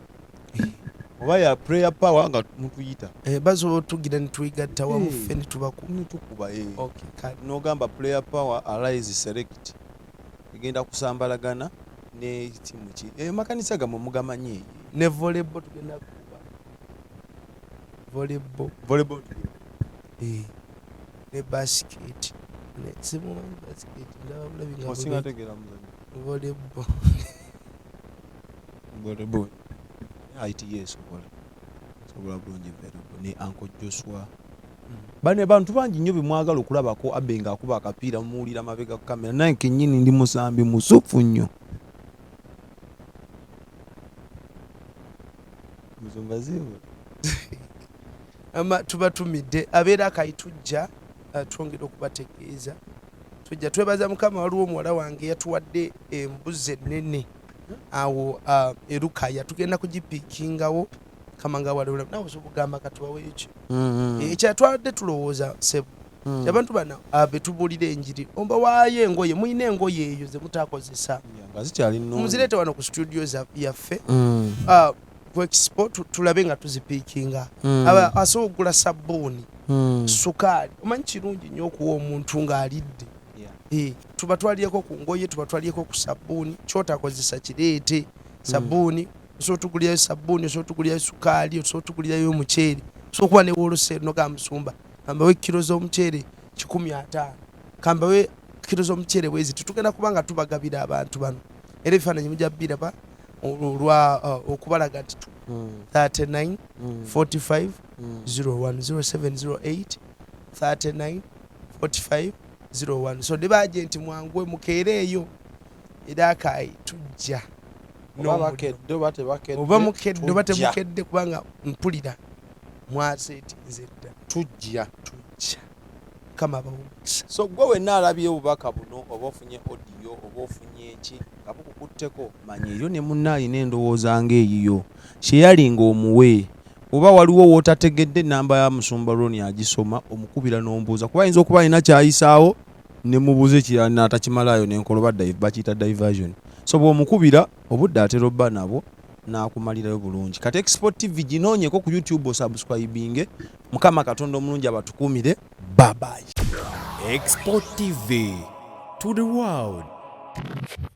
Oba ya Prayer Power nga mutuyita. Basobola otugira ne twegatta wamu ffe ne tubakuba. Ne tukuba, Okay, kale. N'ogamba Prayer Power Arise Select egenda kusambalagana ne ttiimu ki? Makanisa gammwe mugamanyi. Ne volleyball tugenda kukuba. Volleyball. Volleyball. Ne basket. Ne simumanyi basket ndaba bulabi nga Osinga tegeera muzannyo. Volleyball. Volleyball. IT esobola. Sobola bulungi volleyball ne Uncle Joshua. Bano abantu bangi nnyo bemwagala okulabako Abe ng'akuba akapiira mumuwulira mabega ku kamera. Naye kennyini ndi musambi musufu nnyo. Musumba zibu. Ama tubatumidde abeera akayitujja twongera okubategeeza. Tujja twebaza Mukama. Waliwo omuwala wange yatuwadde embuzi ennene awo erukaya, tugenda kugipiikingawo. Kama nga waliwo nawe osobola okugamba katubaweyo ki ekya twadde tulowooza sebo. Abantu bano betubuulira enjiri, ombawaayo engoye, mulina engoye eyo ze mutakozesa, nga zikyali nnungi. Muzireete wano ku studio yaffe ku expo, tulabe nga tuzipiikinga. Asobola okugula sabbuuni, sukaali. Omanyi kirungi nnyo okuwa omuntu ng'alidde. Tubatwalireko ku ngoye, tubatwalireko ku sabbuuni. Kyotakozesa kireete. Sabbuuni osobola otugulirayo, sabbuuni osobola otugulirayo, sukaali osobola otugulirayo, omuceere osobola okuba ne wholesale noga musumba kambawe kiro z'omuceere 150, kambawe kiro z'omuceere bwezi. Tugenda kuba nga tubagabira abantu bano, era ebifaananyi mujja biraba olwa okubalaga nti 39 45 01 0708 39 45 01. So ne bagenti mwanguwe mukeere eyo era akayi tujja Oba n'omuliro. bakedde oba tebakedde, Oba mukedde oba tujja. temukedde, kubanga mpulira mwaseetinze dda. Tujja. Tujja. Mukama abawe omukisa. So gwe wenna alabye obubaka buno, oba ofunye audio oba ofunye eki nga bukukutteko, manya eryo ne munna alina endowooza ng'eyiyo kyeyalinga omuwe, oba waliwo wootategedde, namba ya musumba Roni agisoma, omukubira n'ombuuza, kuba ayinza okuba alina kyayisaawo ne mubuuza ekirala n'atakimalayo nenkola oba bakiyita diversion. So bw'omukubira obudde atera obba nabwo n'akumalirayo bulungi. Kati Expo TV ginoonyeko ku YouTube, osubscribinge. Mukama Katonda omulungi abatukuumire. Babayi. Expo TV to the world.